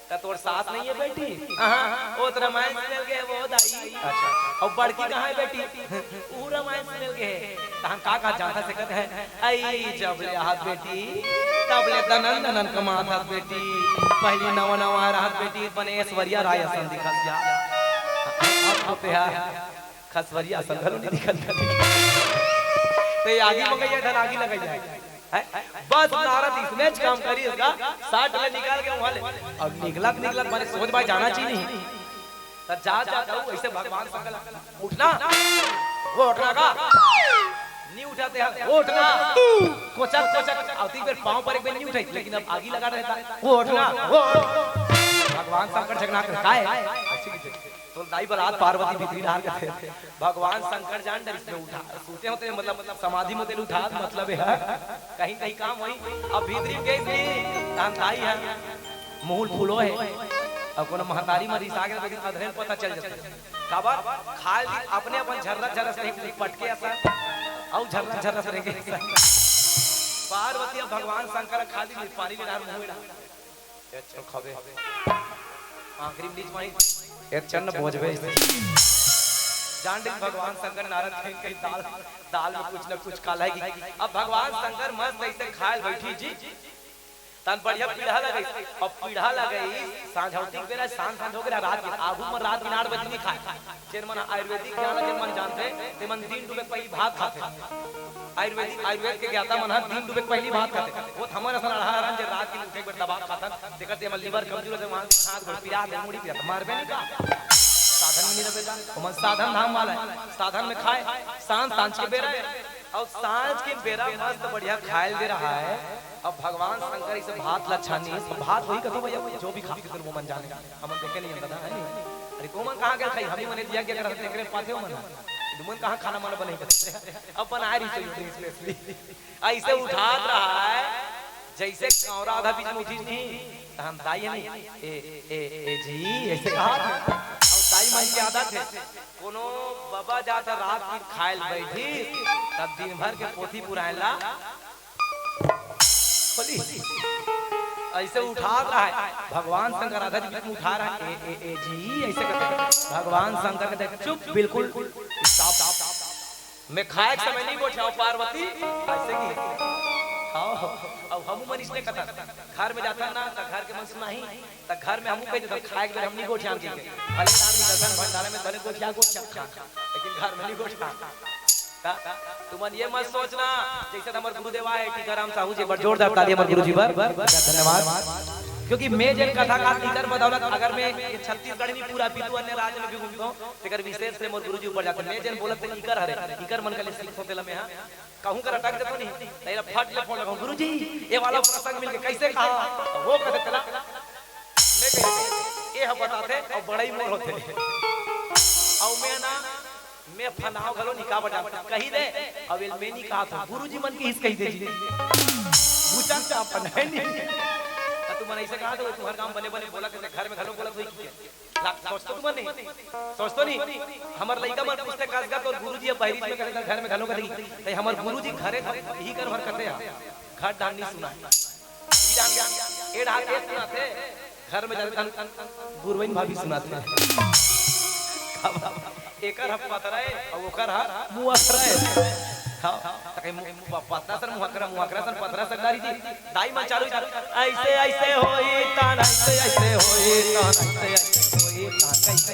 त तोर सास नहीं है बेटी? हाँ, वो तो रामायण से मिल गए वो दाई। अच्छा। और बड़की कहाँ है बेटी? वो रामायण से मिल गए। त हम का कहा जानता से कहते हैं, आई जब ले हाथ बेटी, तब ले दनन दनन कमात हाथ बेटी। पहली नवा नवा रहत बेटी, बने ऐश्वर्या राय असन दिखत जा। अब तो तेहा खसवरिया असन घलो नहीं दिखत। ते आगी मंगैया धन आगी लगाई जाए। हैं? बस नारद इसने च काम करी इसका, साट ले निकाल के वहां ले। अब निकलत निकलत बने सोच भाई जाना चाहिए नहीं। त जात जात हूं, ऐसे भगवान शंकर उठना, वो उठना का? नहीं उठाते हैं, वो उठना। कोचक, कोचक, आवती बेर पांव पर एक बेर नहीं उठाई, लेकिन अब आगी लगा रहता। वो उठना, वो। भगवान शंकर झगना कर, काय? तो दाई बरात पार्वती भीतरी डार के थे। भगवान शंकर जान डरिस में उठा, सूते होते मतलब समाधि में तेल उठा, मतलब है। कहीं, कहीं काम होई। अब भीतरी गई थी, तहन दाई है। मुहुल फूलो है। अब कोनो महतारी मरीज आ गया, लेकिन अधरेन पता चल जाता है। काबर? खाली अपने अपन झर्रा झर्रा से नहीं पटके असन, अउ झर्रा झर्रा से रहेंगे। पार्वती अब भगवान शंकर खाली पानी ले डार मुंह में डार। एक चन खाबे। आखिरी में बीच में एक चन न बोझबे। जान डे भगवान शंकर नारद कहीं, कहीं दाल, दाल में कुछ न कुछ काला है कि अब भगवान शंकर मस्त ऐसे खाए बैठी जी। तन बढ़िया पीढ़ा लगई, अब पीढ़ा लगई, सांझौती के बेरा, सांझ सांझ हो गया, रात के, आगू में रात के आठ बजे नहीं खाए। जेन मन आयुर्वेदिक ज्ञान, जेन मन जानते, ते मन दिन डूबे के पहली भात खाते। आयुर्वेदिक, आयुर्वेद के ज्ञाता मन ह दिन डूबे के पहली भात खाते। वो हमर असन अड़हा हरन जे रात के उठे के बेर दबा खातन, तेकर ते हमर लिवर कमजोर होते, वहां से हाथ गोड़ पिरा दे, मुड़ी पिरा, त मारबे नहीं का? साधन में नहीं रहबे का? ओमन साधन धाम वाला है, साधन में खाए, सांझ, सांझ के बेरा है, और सांझ के बेरा मस्त बढ़िया खाए दे रहा है। अब भगवान शंकर इसे भात ला छानी, भात वही कथो भैया, जो भी खा के वो मन जाने, हमन देखे नहीं अंदर है नहीं। अरे तो मन कहाँ गए खाई, हम ही मने दिया क्या करते, एकरे पाथे हो मन। तुमन कहाँ खाना माना बनाई करते? अब बनाए रही तो स्पेशली। ऐसे उठात रहा है, जैसे कौरा आधा बीच में उठी नहीं, तहन दाई है नहीं, ए, ए, ए जी, ऐसे कहा था। और दाई मन की आदत है, कोनो बाबा जाता रात की खायल बैठी, तब दिन भर के पोथी पुरायला बोली, ऐसे उठात रहा है। भगवान शंकर आधा जी बीच में उठा रहा है, ए, ए, ए जी, ऐसे करते। भगवान शंकर कहते, "चुप, बिल्कुल stop।" मैं खाए के समय नहीं गोठियाऊं पार्वती, ऐसे की। हाँ, अब हम मन इसने कथा, घर में जाता ना, तो घर के मन सुनाही, तो घर में हम कह देता, "खाए के बेर हम नहीं गोठियान के।" भले रात में दर्शन भंडारे में भले गोठिया, गोठिया, लेकिन घर में नहीं गोठिया। तुमन ये मत सोचना, जइसे हमर गुरुदेव आय टीकाराम साहू जी, बड़ जोरदार ताली हमर गुरु जी बर। धन्यवाद। क्योंकि मैं जेन कथा का इकर बदौलत अगर मैं छत्तीसगढ़ नहीं, पूरा बिंदु अन्य राज्य में भी घूमता हूँ, तेकर विशेष से मोर गुरु जी ऊपर जाते। मैं जेन बोलत ते इकर हरे, इकर मन का ले सीख होते लमे, हाँ। कहूँ कर अटक जतो नहीं, तेरा फट ले फोन लगाऊँ, "गुरु जी, ये वाला प्रसंग मिल के कैसे कहा?" तो वो कहते चला, मैं कही, "ये हम बताते और बड़ा ही मोर होते।" और मैं ना, मैं फनाव घलो निका बजा कही दे, अब एल मैं नहीं कहा था, गुरु जी मन की हिस कही दे जी। बुझा से अपन है नहीं। तो तुमन ऐसे कहा तो तुम्हारे काम बने बने बोला करते, घर में घलो बोला कोई की ला-, सोचतो तुमन नहीं, सोचतो नहीं। हमर लइका मन पूछते, "कसगा तोर गुरु जी अब बहरी में करे, घर में घलो करेगी।" तो हमर गुरु जी घरे ही कर भर करते हैं, घर डाल नहीं सुना है। ई डाल गया, ए डाल के सुनाते, घर में जाते तन गुरुवाइन भाभी सुनाते। एकर ह पतरा ए, अउ ओकर ह मुअकरा ए। हाँ, त कहीं मु-, प-, पतरा सन मुअकरा, मुअकरा सन पतरा सन डारी जी। दाई मन चालू, चालू, "ऐसे, ऐसे होई तन, ऐसे, ऐसे होई तन, ऐसे, ऐसे होई तन, ऐसे।"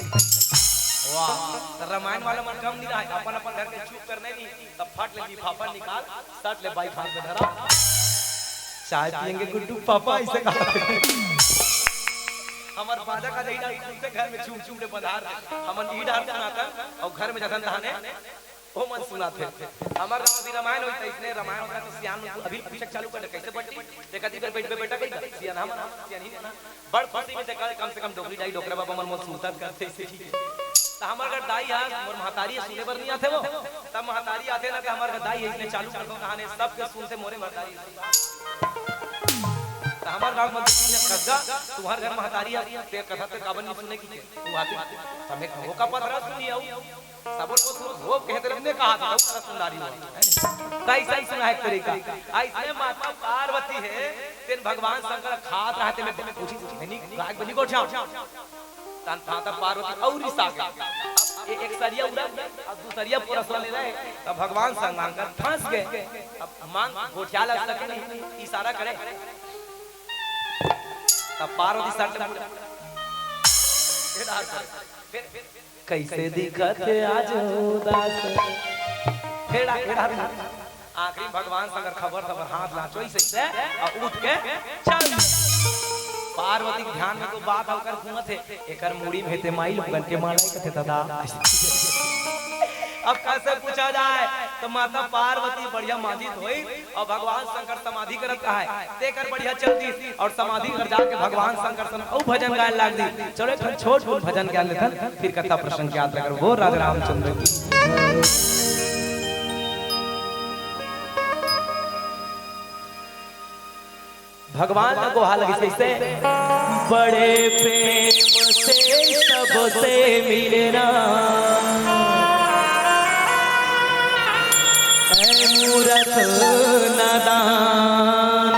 वाह, त रामायण वाला मन कम नहीं रहा, अपन, अपन घर के चुप करने नहीं, तब फट ले लिफाफा निकाल, सट ले बाइक हाथ में धरा, "चाय पियेंगे गुड्डू पापा," ऐसे कहा। हमर बाजा का जही डाल, तुमसे घर में चुप, चुप ले बधार, हमन ई डाल सुनातन, और घर में जातन तहाने ओ मन सुनाथे। हमर गाँव भी रामायण होई, त इसने रामायण होता तो सियान मन अभी पूछक चालू कर, "कैसे बंटी?" ते कती बेर बैठबे बेटा, कही, "सियान हम, हम सियान ही ना।" बड़ खुशी में से कहे, "कम से कम डोकरी डाई डोकरा बाबा मन मोर सुनता करथे, इसे ठीक है।" त हमर घर दाई हा, मोर महतारी सुने बर नहीं आथे वो। तब महतारी आथे ना, त हमर घर दाई है, इसने चालू कर दो कहानी, सबके सुनते मोरे महतारी। त हमर गाँव में तीन जन खसगा, तुम्हार घर महतारी आ, ते कथा ते काबर नहीं सुने की के? तू आती, तमे कहो का पथरा सुनी आऊ। सबो लोग वो कहते रहने कहा था, "वो सुंदरी हो।" ताई सही सुना है तेरे का। ऐसे माता पार्वती है, तेन भगवान शंकर खात रहते में पूछी, "नहीं, गाय बनी गोठिया।" तन था तब पार्वती और रिसा गई। अब ए-, एक सरिया उड़ा, अब दूसरिया पुरसवा ले रहे, तब भगवान शंकर फंस गए। अब मांग गोठिया लग सके नहीं, इशारा करे। तब पार्वती सट ये डाल कर। फिर कैसे दिखत हे आज उदास। फेड़ा, फेड़ा, फेड़ा। आखिरी भगवान शंकर खबर खबर हाथ ला चोई से, से, और उठ के चल। पार्वती के ध्यान में तो बात आकर घूमत हे, एकर मुड़ी में ते माई लोगन के माला कथे दादा। अब कैसे पूछा जाए, तो माता पार्वती बढ़िया मांझी धोई, अउ भगवान शंकर समाधि करत कहाय, तेकर बढ़िया चल दिस, अउ समाधि कर जाके भगवान शंकर सन अउ भजन गाय लाग दिस। चलो, एक ठन छोट मोट भजन गा लेथन, फिर कथा प्रसंग के यात्रा करबो। राजा रामचंद्र की। भगवान ला गोहा लगिस कइसे? बड़े प्रेम से सबसे मिलना, ऐ मूरख नादान,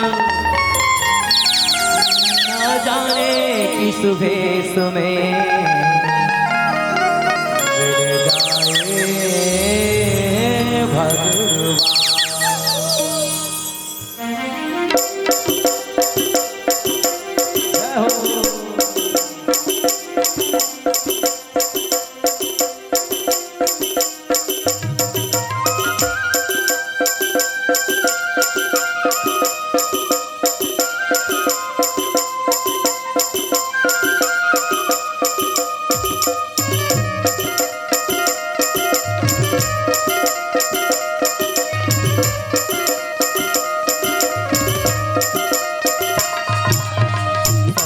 ना जाने किस भेष में मिल जाए भगवान।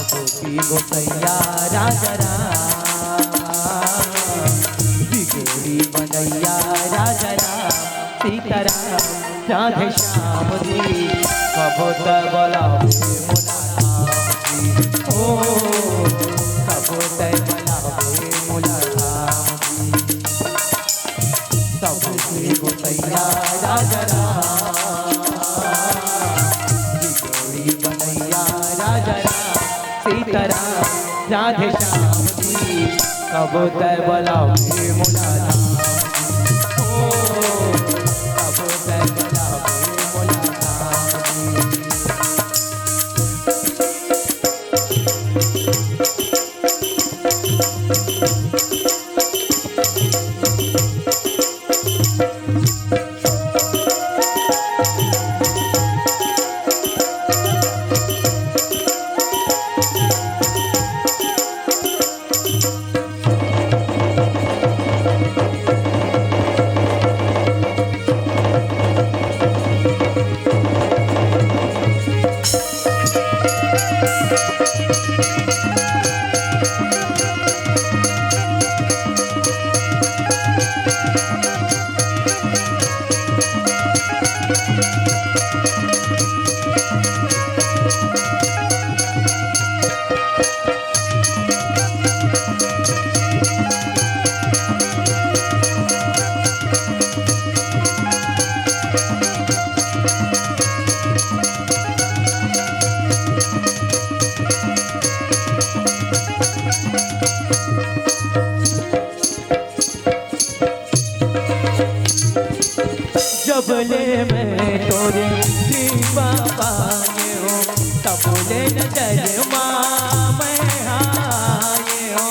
सबकी गोसैया राजा राम, बिगड़ी बनैया राजा राम, सीताराम राधे श्याम जी। कबो त बोलावे मोला राम जी, ओ, कबो त बोलावे मोला राम जी। सबके गोसैया राजा राम, बिगड़ी बनैया राजा राम, सीताराम राधे श्याम जी। कबो त बोलावे मोला राम जी, ओ, कबो त बोलावे मोला राम जी। ले मैं तोरे कृपा पाए हो, तब ले नजर मा मैं आए हो।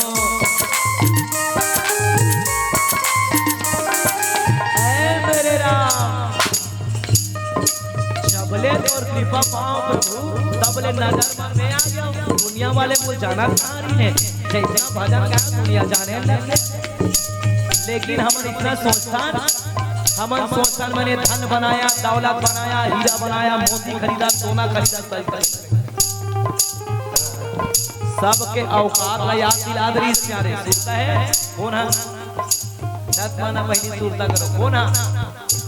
ऐ मेरे राम, जब ले तोर कृपा पाओ प्रभु, तब ले नजर मा मैं आ गया हूँ। दुनिया वाले को जाना सारी ने, जैसा भजन का दुनिया जाने लगे। लेकिन हमन इतना सोचथन, हमन सोचथन मने धन बनाया, दौलत बनाया, हीरा बनाया, मोती खरीदा, सोना खरीदा, सही खरीदा। सबके औकात ला याद दिला दे रहिस प्यारे। सुनता है? कौन है? दस महीना पहले सुनता करो। कौन है?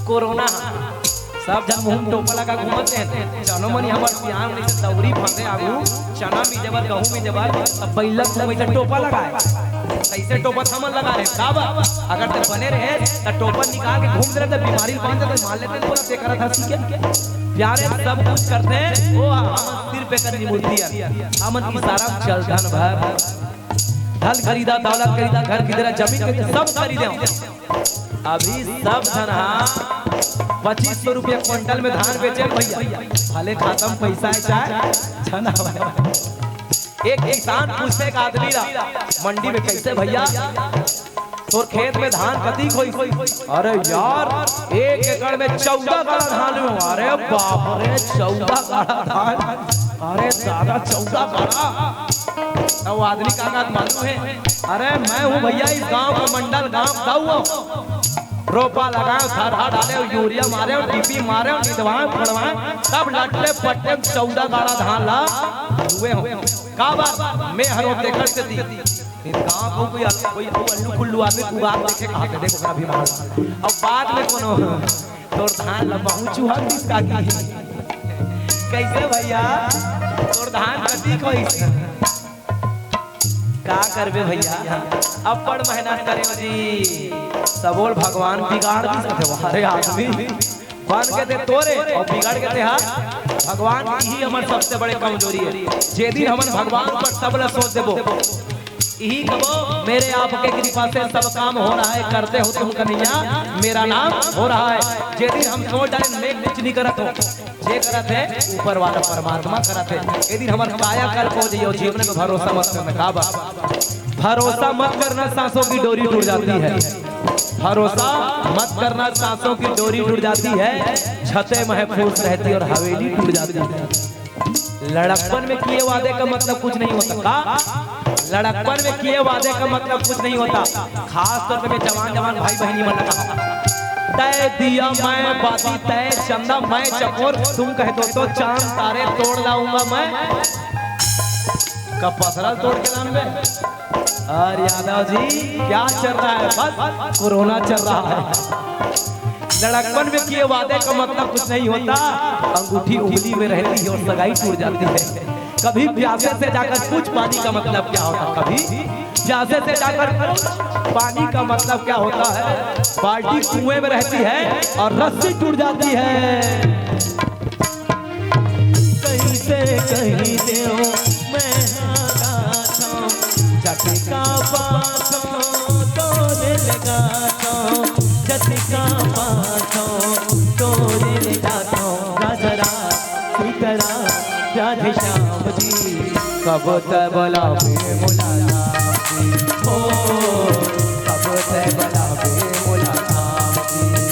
कोरोना ह। सब झन मुंह म टोपा लगा घूमत हे। चलो मनी हमर सियान नइ से दौरी फंसे आगू, चना मिजे बर, गहूं मिजे बर, अब बैलक घूमे से टोपा लगाए। कैसे टोपा थमन लगा रहे? का बा? अगर ते बने रहे, त टोपा निकाल के घूम दे रहे, त बीमारी बांध दे, मार लेते, पूरा देखा रहा था, सीखे। प्यारे सब कुछ करते हैं, वो हम सिर्फ एक मूर्ति है। हम इशारा चल धन भर। धन खरीदा, दौलत खरीदा, घर खरीदा, जमीन खरीदा, सब खरीदे हो। अभी सब झन हा पच्चीस सौ रुपया क्विंटल में धान बेचे भैया, भले खाता में पैसा है चाहे झन हवय। एक किसान पूछते एक आदमी ला मंडी में, "कैसे भैया तोर खेत में धान कतीक होई?" "अरे यार, एक एकड़ में चौदह गाड़ा धान में।" "अरे बाप रे, चौदह गाड़ा धान, अरे दादा, चौदह गाड़ा।" अब वो आदमी का बात मालूम है, "अरे मैं हूँ भैया इस गांव का मंडल, गांव का हूँ। रोपा लगाए, थरहा डाले, यूरिया मारे, डीपी मारे, निंदवाए, फड़वाए, तब लट्टे पट्टे में चौदह गाड़ा धान ला लुए हो।" का बात? मैं हरो तेकर से दी। फिर गांव को कोई अल-, कोई अल्लू कुल्लू आदमी उबाल देखे कहा थे, "देखो, अभी मार।" अब बाद में कोनो तोर धान ला बहुत चूहा किसका की। कैसे भैया? तोर धान कतीक होइस? का करबे भैया, अब्बड़ मेहनत करे जी, सबोल भगवान बिगाड़ दिस कथे। अरे आदमी बन के ते तोरे और बिगड़ के ते हा। भगवान की ही हमर सबसे बड़े कमजोरी है। जे दिन हमन भगवान पर सब ला सोच देबो, यही कबो, "मेरे आपके कृपा से सब काम हो रहा है, करते हो तुम कन्हैया, मेरा नाम हो रहा है।" जे दिन हम सोच डारे, "मैं कुछ नहीं करत हूँ, जे करत है ऊपर वाला परमात्मा करत है।" यदि हमर कायाकल्प हो जाइयो, जीवन में भरोसा मत करना। का बात? भरोसा मत करना, सांसों की डोरी टूट जाती है। भरोसा मत करना, सांसों की डोरी टूट जाती है। छतें महफूज रहती और हवेली टूट जाती है। लड़कपन में किए वादे का मतलब कुछ नहीं होता। का? लड़कपन में किए वादे का मतलब कुछ नहीं होता। खास तौर पे मैं जवान जवान भाई बहनी मन लगा, "तय दिया मैं बाती, तय चंदा, मैं चकोर, तुम कह दो तो चांद तारे तोड़ लाऊंगा मैं।" का पथरा तोड़ के लान बे? और यादव जी, क्या चल रहा है? बस कोरोना चल रहा है। लड़कपन में किए वादे का मतलब कुछ नहीं होता, अंगूठी उंगली में रहती है और सगाई टूट जाती है। कभी प्यासे से जाकर पूछ पानी का मतलब क्या होता, कभी प्यासे से जाकर पूछ पानी का मतलब क्या होता है। बाल्टी कुएं में रहती है और रस्सी टूट जाती है। कैसे कही देव मैं हाँ गाथों, जतिका पाथों तोरे ले गाथों, जतिका पाथों तोरे ले गाथों। राजा राम सीताराम राधे श्याम जी, कब तक बुलावे मुलाकात जी, ओ, कब तक बुलावे मुलाकात जी।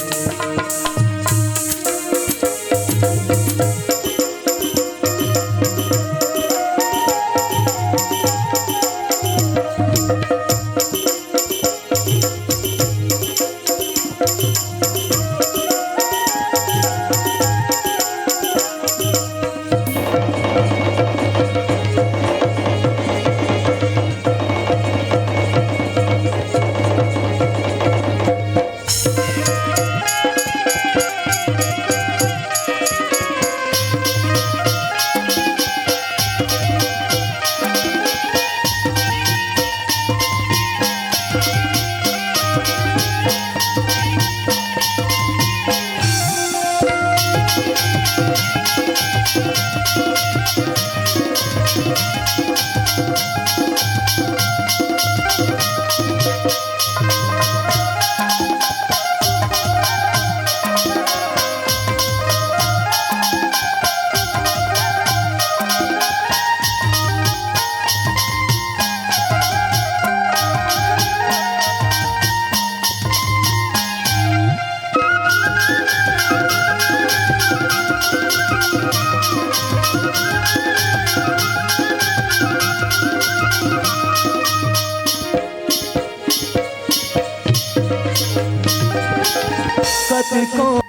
को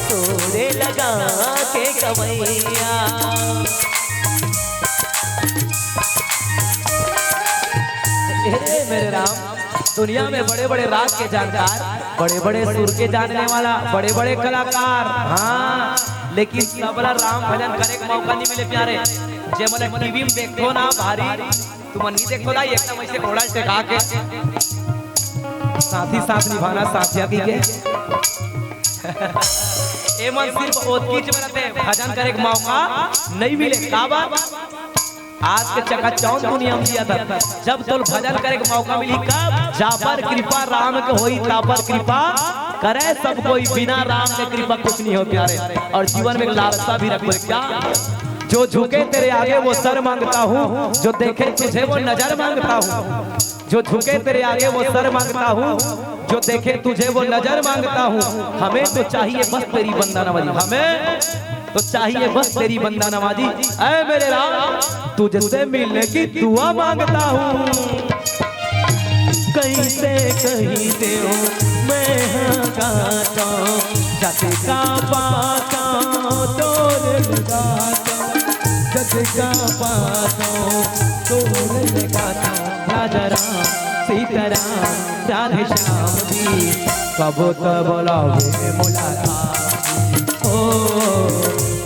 तोरे लगा के कमैया। हे मेरे राम, दुनिया में बड़े-बड़े राग के जानकार, बड़े-बड़े सुर के जानने वाला, बड़े-बड़े कलाकार, हाँ, लेकिन सबला राम भजन करे के मौका नहीं मिले प्यारे। जे मन टीवी में देखो ना भारी, तुमन नहीं देखो ना, एकदम ऐसे घोड़ा टेका के साथी साथ निभाना साथिया की के। ए मन सिर्फ ओतकी च बरते, भजन करे के मौका नहीं मिले। काबर? आज के चकाचौंध दुनिया में जिया था, जब तोल भजन करे के मौका मिली कब? जापर कृपा राम के होई, तापर कृपा करे सब कोई, बिना राम के कृपा कुछ नहीं हो प्यारे। और जीवन में लालसा भी रखो क्या? जो झुके तेरे आगे वो सर मांगता हूँ, जो देखे तुझे वो नजर मांगता हूँ। जो झुके तेरे आगे वो सर मांगता हूँ, जो देखे तुझे वो नजर मांगता हूँ। हमें तो चाहिए बस तेरी बंदा नवाजी, हमें तो चाहिए बस तेरी बंदा नवाजी। ऐ मेरे राम, तुझसे मिलने की दुआ मांगता हूँ। कैसे कही देव मैं हाँ गाता, जग का पाता तोर लगाता, जग का पाता तोर लगाता। राजा राम, सीता राम, राधे श्याम जी, कबो तो बोलावे मोला धाम जी। ओ,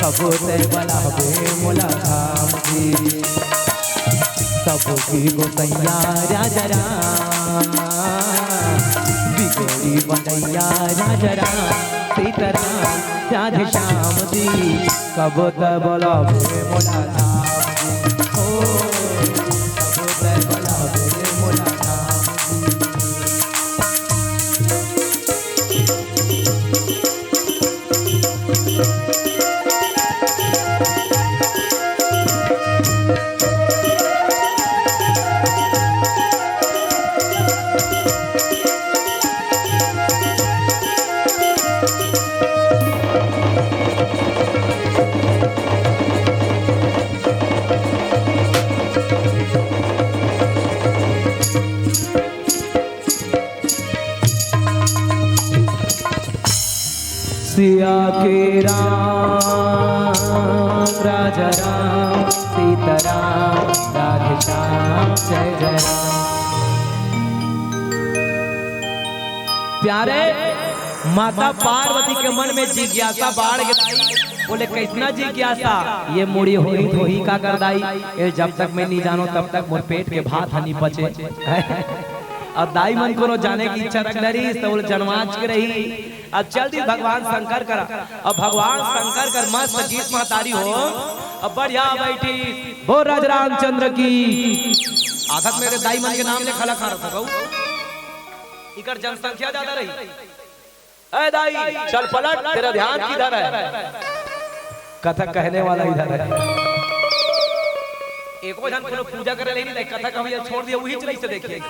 कबो तो बोलावे मोला धाम जी। सबकी गोसैया राजा राम, बिगड़ी बनैया राजा राम, सीता राम, राधे श्याम जी, कबो तो बोलावे मोला धाम जी। ओ, कबो तो बोलावे मोला धाम जी। सिया के राम, राजा राम, सीता राम, राधे श्याम, जय जय राम। प्यारे, माता पार्वती के मन में जिज्ञासा बाढ़ गे दाई। बोले, "कैसना जिज्ञासा?" "ये मुड़ी होही तो होही का कर दाई? ये जब तक मैं नहीं जानो तब तक मोर पेट के भात ह नहीं पचे।" अब दाई मन कोनो जाने की इच्छा रख डरी, तो बोले, "जनवाच के रही।" अब चल दी भगवान शंकर करा। अब भगवान शंकर कर मस्त गीत महतारी हो, अब बढ़िया बैठी, "बोल राज रामचंद्र की।" आखत मेरे दाई मन के नाम ले खला खा रहा था। इकर जनसंख्या ज्यादा रही। "ए दाई, चल पलट, तेरा ध्यान किधर है? कथा कहने वाला इधर है।" एको झन कोनो पूजा करे ले नहीं, कथा कभी छोड़ दिया, वही चीज से देखिए।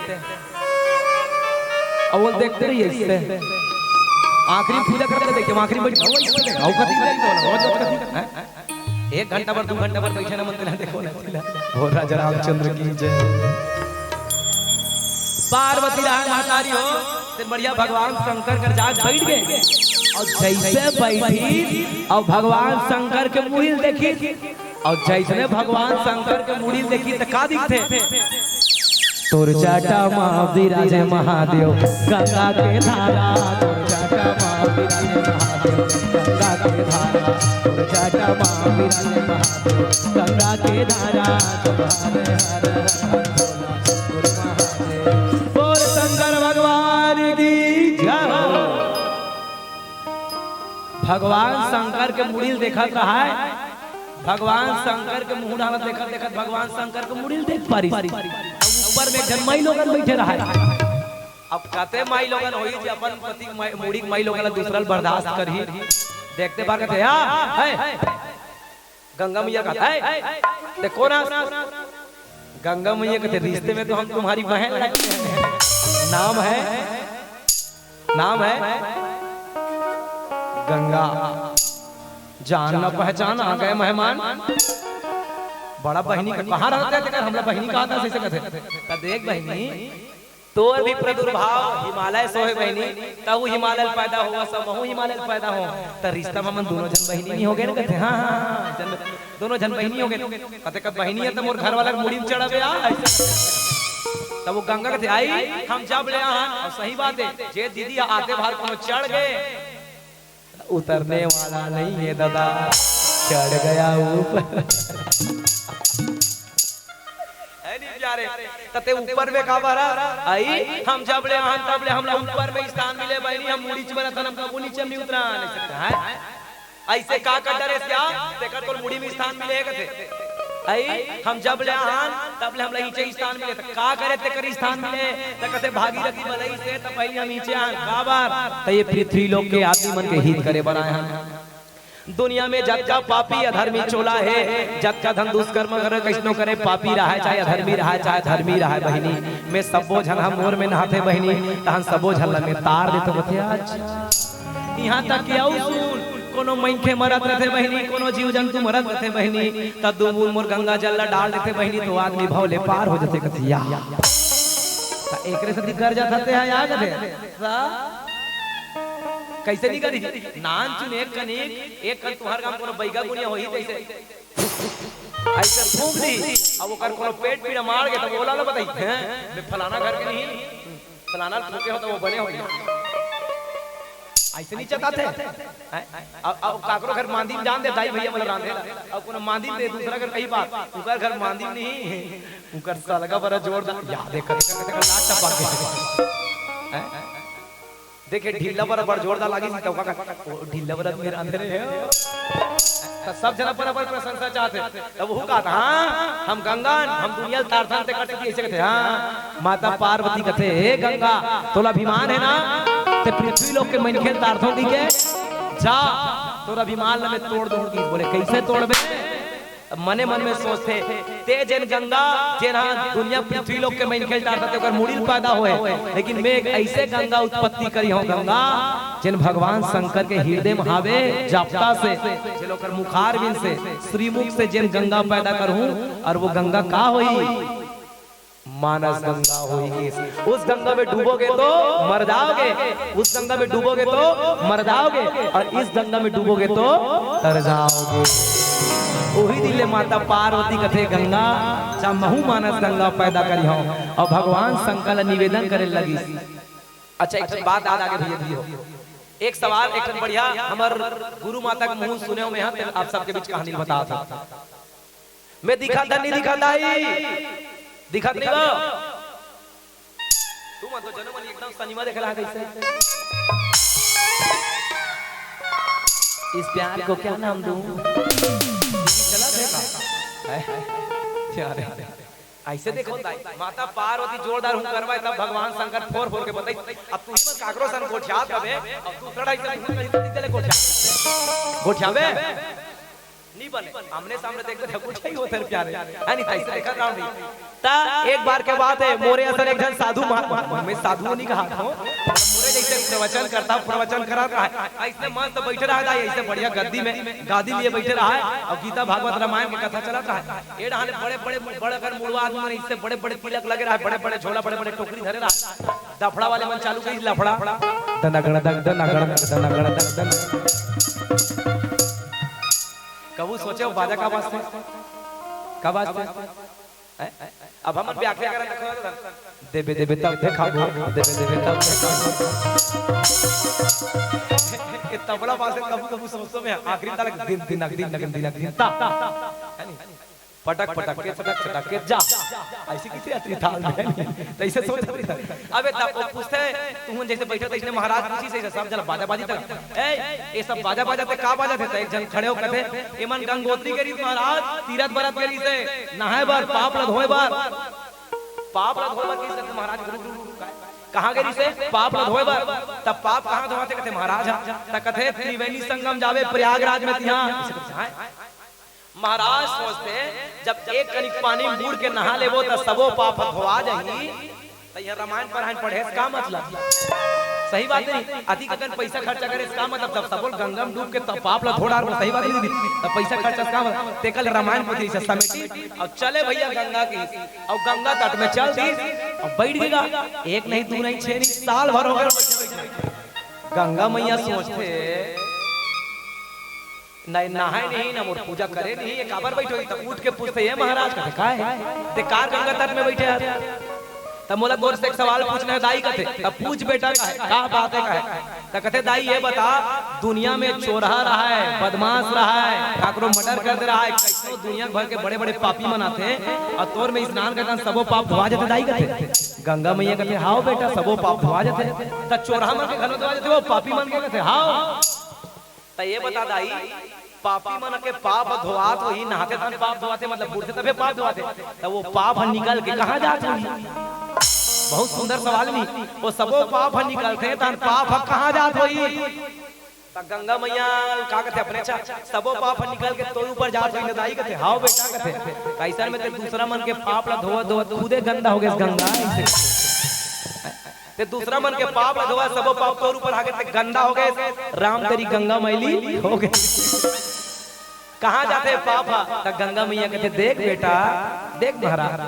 अब वो देखते रहिए इससे। आखिरी पूजा करते देखिए, आखिरी बैठ, वो इससे देखा, वो कथी, वो कथी, हैं? एक घंटा भर, दू घंटा भर बैठे ना मन तेला देखो ना तेला। बोल राजा रामचंद्र की जय। पार्वती राम महतारी हो, ते बढ़िया भगवान शंकर कर जाग बैठ गए। और जैसे बैठी, और भगवान शंकर के मुड़ी देखी, और जैसने भगवान शंकर के मुड़ी देखी, तो का दिखते? तोर जटा मा विराजे महादेव गंगा के धारा, तोर जटा मा विराजे महादेव गंगा के धारा, तोर जटा मा विराजे महादेव गंगा के धारा, तोर हर हर हर हर भोला तोर महादेव। बोल शंकर भगवान की जय हो। भगवान शंकर के मुड़ी ल देखत रहाय, भगवान शंकर के मुंह डालत देखत देखत भगवान शंकर के मुड़ी ल देख पारिस। अब ऊपर में एक झन माई लोगन बैठे रहाय। अब कते माई लोगन होही जे अपन पति के माई, मुड़ी के माई लोगन ला दूसरा ल बर्दाश्त करही। देखते बार कथे, "आ, है।" गंगा मैया कथे, "है, ते कोन आस?" गंगा मैया कथे, "रिश्ते में तो हम तुम्हारी बहन लगते हैं। नाम है, नाम है गंगा। जान न पहचान आ गए मेहमान।" बड़ा बहिनी का कहाँ रहते थे, हमला बहिनी कहा था, ऐसे कथे। त देख बहिनी, तोर भी प्रादुर्भाव हिमालय से होय बहिनी, तहूँ हिमालय ले पैदा होवस, महूँ हिमालय ले पैदा हों, त रिश्ता म हमन दूनों झन बहिनी नइ होगे न कथे। हाँ, हाँ, हाँ, जन, दूनों झन बहिनी होगे। कथे, "कब बहिनी हे त मोर घर वाला के मुड़ी म चढ़बे आ?" अइसे। तब वो गंगा कथे, "आई, हम जब ले आहन।" अउ सही बात हे, जे दीदी आते बार कोनो चढ़ गे, उतरने वाला नहीं है दादा, चढ़ गया ऊपर। हे नहीं प्यारे, त तें ऊपर में काबर हस? आई, हम जब ले आहन तब ले हमला ऊपर में स्थान मिले बहिनी, हम मुड़ी च बरत हन, हम कभू नीचे में नहीं उतरन। अइसे का कर डरेस या? तेकर तोर मुड़ी में स्थान मिले हे कथे। आई, हम जब ले आहन तब ले हमला नीचे स्थान मिले। त का करे तेकर स्थान मिले? त कथे, भागीरथी बलई से त पहिली हम नीचे आहन। काबर? त ये पृथ्वी लोक के आदमी मन के हित करे बर आए हन। दुनिया में जतका पापी अधर्मी चोला हे, जतका झन दुष्कर्म करे, कइसनो करे, पापी रहय चाहे अधर्मी रहय चाहे धर्मी रहय बहिनी, में सब्बो झन ह मोर में नहाथे बहिनी, तहन सब्बो झन ल में तार देथों कथे आज। इहाँ तक कि अउ सुन, कोनो मनखे मरत रथे बहिनी, कोनो जीव जंतु मरत रथे बहिनी, त दू बूंद मोर गंगा जल ल डाल देथे बहिनी, त आदमी भव ले पार हो जाथे कथे या। त एकरे सेती कर जात हते हा या कथे। सा? कइसे नहीं करी? नान चुन एक कन एक, एक कन तुँहर गाँव कोनो बइगा गुनिया होही तइसे। अइसे फूँक दी, अब ओकर कोनो पेट पीड़ा मार गे, तब ओला ला बताही, "हैं? में फलाना घर के नहीं, फलाना ल फूँके हों, त वो बने हो गया।" अइसे नहीं चताथे। हैं? अब, अब काकरो घर मांदी में जान दे, दाई भैया मन ल रांधे ला। अब कोनो मांदी में दे, दूसरा घर कही बात, ओकर घर मांदी में नहीं, ओकर सलगा बरा जोरदार, या देख, देख, देख, लात टपक गे। हैं? देखे, ढीला बरा बड़ जोरदार लागिस, त ओका, ओ, ढीला बरा मेर अंदर हे। त सब झन अपन अपन प्रशंसा चाहथे। तब वो कहत, "हाँ, हम गंगा अन, हम दुनिया ल तारथन," तेकर सेती अइसे कथे, हाँ, माता पार्वती कथे, "हे गंगा, तोला अभिमान हे ना? तें पृथ्वी लोक के मनखे ल तारथों कहिके, जा, तोर अभिमान ल में तोड़ दूँगी।" बोले, "कइसे तोड़बे?" अब मने मन में सोचथे, "तें जेन गंगा, जेन हा दुनिया पृथ्वी लोक के मनखे ल तारथे, ओकर मुड़ी ल पैदा होय, लेकिन में एक अइसे गंगा उत्पत्ति करिहों गंगा, जेन भगवान शंकर के हिरदे म हावे, जापता से, जेन ओकर मुखारविंद से, श्रीमुख से जेन गंगा पैदा करहूँ, अउ वो गंगा का होही? मानस गंगा होही।" उस गंगा में डूबोगे तो मर जाओगे, उस गंगा में डूबोगे तो मर जाओगे, अउ इस गंगा में डूबोगे तो तर जाओगे। उही दिन ले माता पार्वती कथे, "गंगा, जा महूँ मानस गंगा पैदा करिहों," अउ भगवान शंकर ल निवेदन करे लगिस। अच्छा, एक ठन बात याद आगे भैया दियो। एक सवाल, एक ठन बढ़िया हमर गुरु माता के मुँह सुने हों में हा, तेन आप सबके बीच कहानी ल बतात हों। में दिखत हँव, नहीं दिखत हँव? दिखत नहीं हो? तुमन तो जनमन एकदम सनिमा देखे ला कइसे। इस प्यार को क्या नाम दूँ? चलत हे का? है? क्या रे? अइसे देखो दाई, माता पार्वती जोरदार हुंकारवाय, तब भगवान शंकर फोर फोर के बताइस, "अब तुही मन काकरो सन गोठियात हवे, अब तू सड़ा अइसे भूत नहीं चले गोठिया, गोठियावे?" नहीं बने, आमने सामने देखबे त कुछ ही होथे प्यारे। है नहीं, तइसे देखत रहूँ नहीं। त एक बार के बात हे, मोरे असन एक झन साधु महा-, महा-, में साधु नहीं कहाथों, मोरे जइसे प्रवचन करता, प्रवचन करत रहय। अइसने मस्त बइठे रहय दाई, अइसे बढ़िया गद्दी में, गादी लिए बइठे रहय, अउ गीता भागवत रामायण के कथा चलत रहय। ए डहान ले बड़े-बड़े, बड़े अकन मुड़वा आदमी मन, अइसे बड़े-बड़े तिलक लगे रहय, बड़े-बड़े झोला, बड़े-बड़े टोकरी धरे रहय। डफड़ा वाले मन चालू करिस लफड़ा। दनागण दग, दनागण दग, दनागण दग, दन। कभू सोचे हो बाजा का बाजथे? का बाजथे? हैं? अब हमन व्याख्या करन देखो तो देबे देबे तब देखाबो, देबे देबे तब देखाबो। ये तबला बाजे कभू कभू सोचथों में आखिरी तलक दिन दिन अक दिन नगन दिन अक दिन ता। है नहीं? पटक पटक के पटक पटक के जा। अइसे कइसे अतरी ताल में? त अइसे सोच रही था। अबे तब वो पूछथे, तुमन जइसे बइठे तइसने महाराज पूछिस, अइसे सब झन बाजा बाजी तक। ए, ये सब बाजा बाजा ते का बाजा थे? त एक झन खड़े हो कथे, "एमन गंगोत्री गे रिहिस महाराज, तीरथ बरत गे रिहिस हे, नहाय बर, पाप ल धोय बर।" पाप ल धोय बर कइसे महाराज? गुरु, गुरु, गुरु, काय? कहाँ गे रिहिस हे? पाप ल धोय बर। त पाप कहाँ धोवाथे कथे महाराज ह? त कथे, "त्रिवेणी संगम जाबे प्रयागराज में तिहाँ।" महाराज सोचथे, जब एक कनिक पानी में बूड़ के नहा लेबो, त सबो पाप धोआ जाही। त ये रामायण पढ़ाई पढ़े से का मतलब? सही बात नहीं, अतिक अकन पैसा खर्चा करे, इसका मतलब जब सबो ल गंगा में डूब के तब पाप ला धो डारबो, सही बात नहीं दीदी? तब पैसा खर्चा इसका मतलब, तेकर ले रामायण पोथी से समेटी, अब चले भैया गंगा की, अब गंगा तट में चल दी, अब बैठ गया, एक नहीं, दू नहीं, छह नहीं, साल भर हो गए। गंगा मैया सोचथे, नहीं नहाए नहीं, ना मोर पूजा करे नहीं, ये काबर बैठे होही? त उठ के पूछथे, "ये महाराज," कथे, "का हे?" "ते कार गंगा तट में बैठे हस?" "त मोला तोर से एक सवाल पूछना हे दाई," कथे। "त पूछ बेटा, का हे? का बात हे, का हे?" त कथे, "दाई ये बता, दुनिया में चोरहा रहय, बदमाश रहय, काकरो मर्डर कर दे रहय, कइसनो दुनिया भर के बड़े-बड़े पापी मन आथे, अउ तोर में स्नान करथन, सबो पाप धोआ जथे दाई," कथे। गंगा मैया कथे, "हाव बेटा, सबो पाप धोआ जथे।" "त चोरहा मन के घलो धोआ जथे, वो पापी मन के?" कथे, "हाव।" त ये बता दाई, पापी मन के पाप ह धोआत होही, नहाथे तहन पाप धोआथे, मतलब बूड़थे तभे पाप धोआथे, त वो पाप ह निकल के कहाँ जात होही? बहुत सुंदर सवाल नी। वो सबो पाप ह निकलथे, तहन पाप ह कहाँ जात होही? त गंगा मैया का कथे अपने, "अच्छा, सबो पाप ह निकल के तोर ऊपर जात होही न दाई?" कथे, "हाव बेटा," कथे। "त अइसन में ते दूसरा मन के पाप ला धोवत धोवत खुदे गंदा हो गेस गंगा, अइसे ते दूसरा मन के पाप ला धोवा, सबो पाप तोर ऊपर आ गे, ते गंदा हो गे, राम तेरी गंगा मैली हो गे।" कहाँ जाथे पाप ह? त गंगा मैया कथे, "देख बेटा, देख महाराज,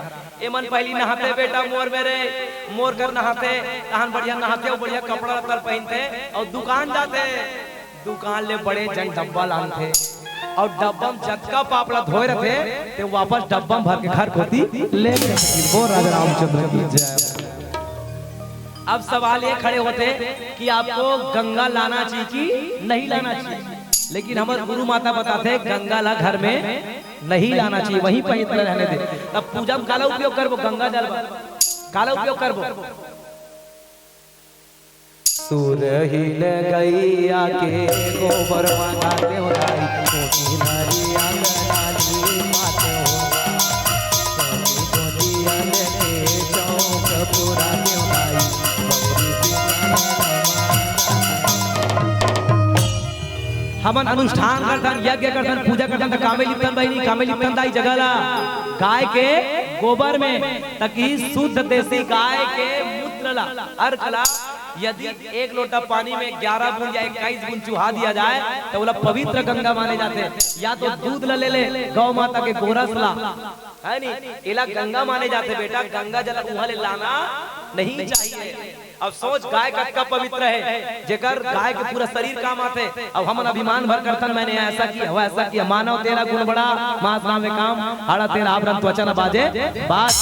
ए मन पहिली नहाथे बेटा मोर मेर, मोर कर नहाथे, तहन बढ़िया नहाथे, अउ बढ़िया कपड़ा लत्ता पहिनथे, अउ दुकान जाथे।" दुकान ले बड़े जन डब्बा लानथे अउ डब्बा म जतका पाप ला धोए रथे, ते वापस डब्बा म भर के घर कोती ले जाथे। बोल राजा रामचंद्र की जय। अब सवाल ये खड़े होथे कि आपको गंगा लाना चाहिए कि नहीं लाना चाहिए, लेकिन हमर गुरु माता बताथे गंगा ला घर में नहीं लाना चाहिए, वहीं पवित्र रहने दे। तब पूजा म काला उपयोग करबो? गंगा जल बर काला उपयोग करबो? सुरहीन गैया के गोबर मंगाते हो दाई, कोठी नरिया में डाली पाते हो। सोनी गोदिया लेके चौक पुराते हो दाई, बबरी सिंगार हमन अनुष्ठान करथन, यज्ञ करथन, पूजा करथन, त कामे लिपथन बहिनी, कामे लिपथन दाई जगह ला? गाय के गोबर में, ताकि शुद्ध देसी गाय के मूत्र ला, अर्क ला, यदि एक लोटा पानी में ग्यारह बूंद या इक्कीस बूंद चुहा दिया जाए, त ओला पवित्र गंगा माने जाथे। या तो दूध ला ले ले, गौ माता के गोरस ला, है नी, एला गंगा माने जाथे बेटा, गंगा जल उहाँ ले लाना नहीं चाहिए। अब सोच, गाय कतका पवित्र हे, जेकर गाय के पूरा शरीर काम आथे। अब हमन अभिमान भर करथन, "मैंने ऐसा किया, वैसा किया।" मानव तेरा गुण बड़ा, मांस नावे काम, हाड़ा तेरा आवरण, त्वचा न बाजे बात।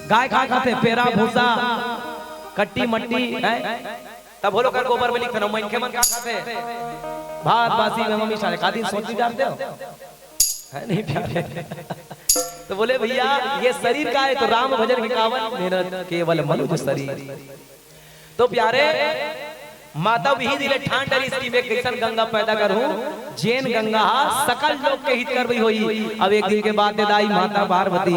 गाय का खाथे? पेरा, भूसा, कट्टी, मट्टी, हैं? तब वो लोग कर गोबर में लिखथे ना, मनखे मन का खाथे? भात बासी में मम्मी साले का दिन सोच भी जानते हो? है नहीं प्यारे? तो बोले, "भैया, ये शरीर का है, तो राम भजन के कावन मेहनत, केवल मनुज शरीर।" तो प्यारे, माता विधि ले ठान डरिस कि मैं कइसन गंगा पैदा करहूं, जेन गंगा हा सकल लोग के हित करवई होई। अब एक दिन के बात हे दाई, माता पार्वती,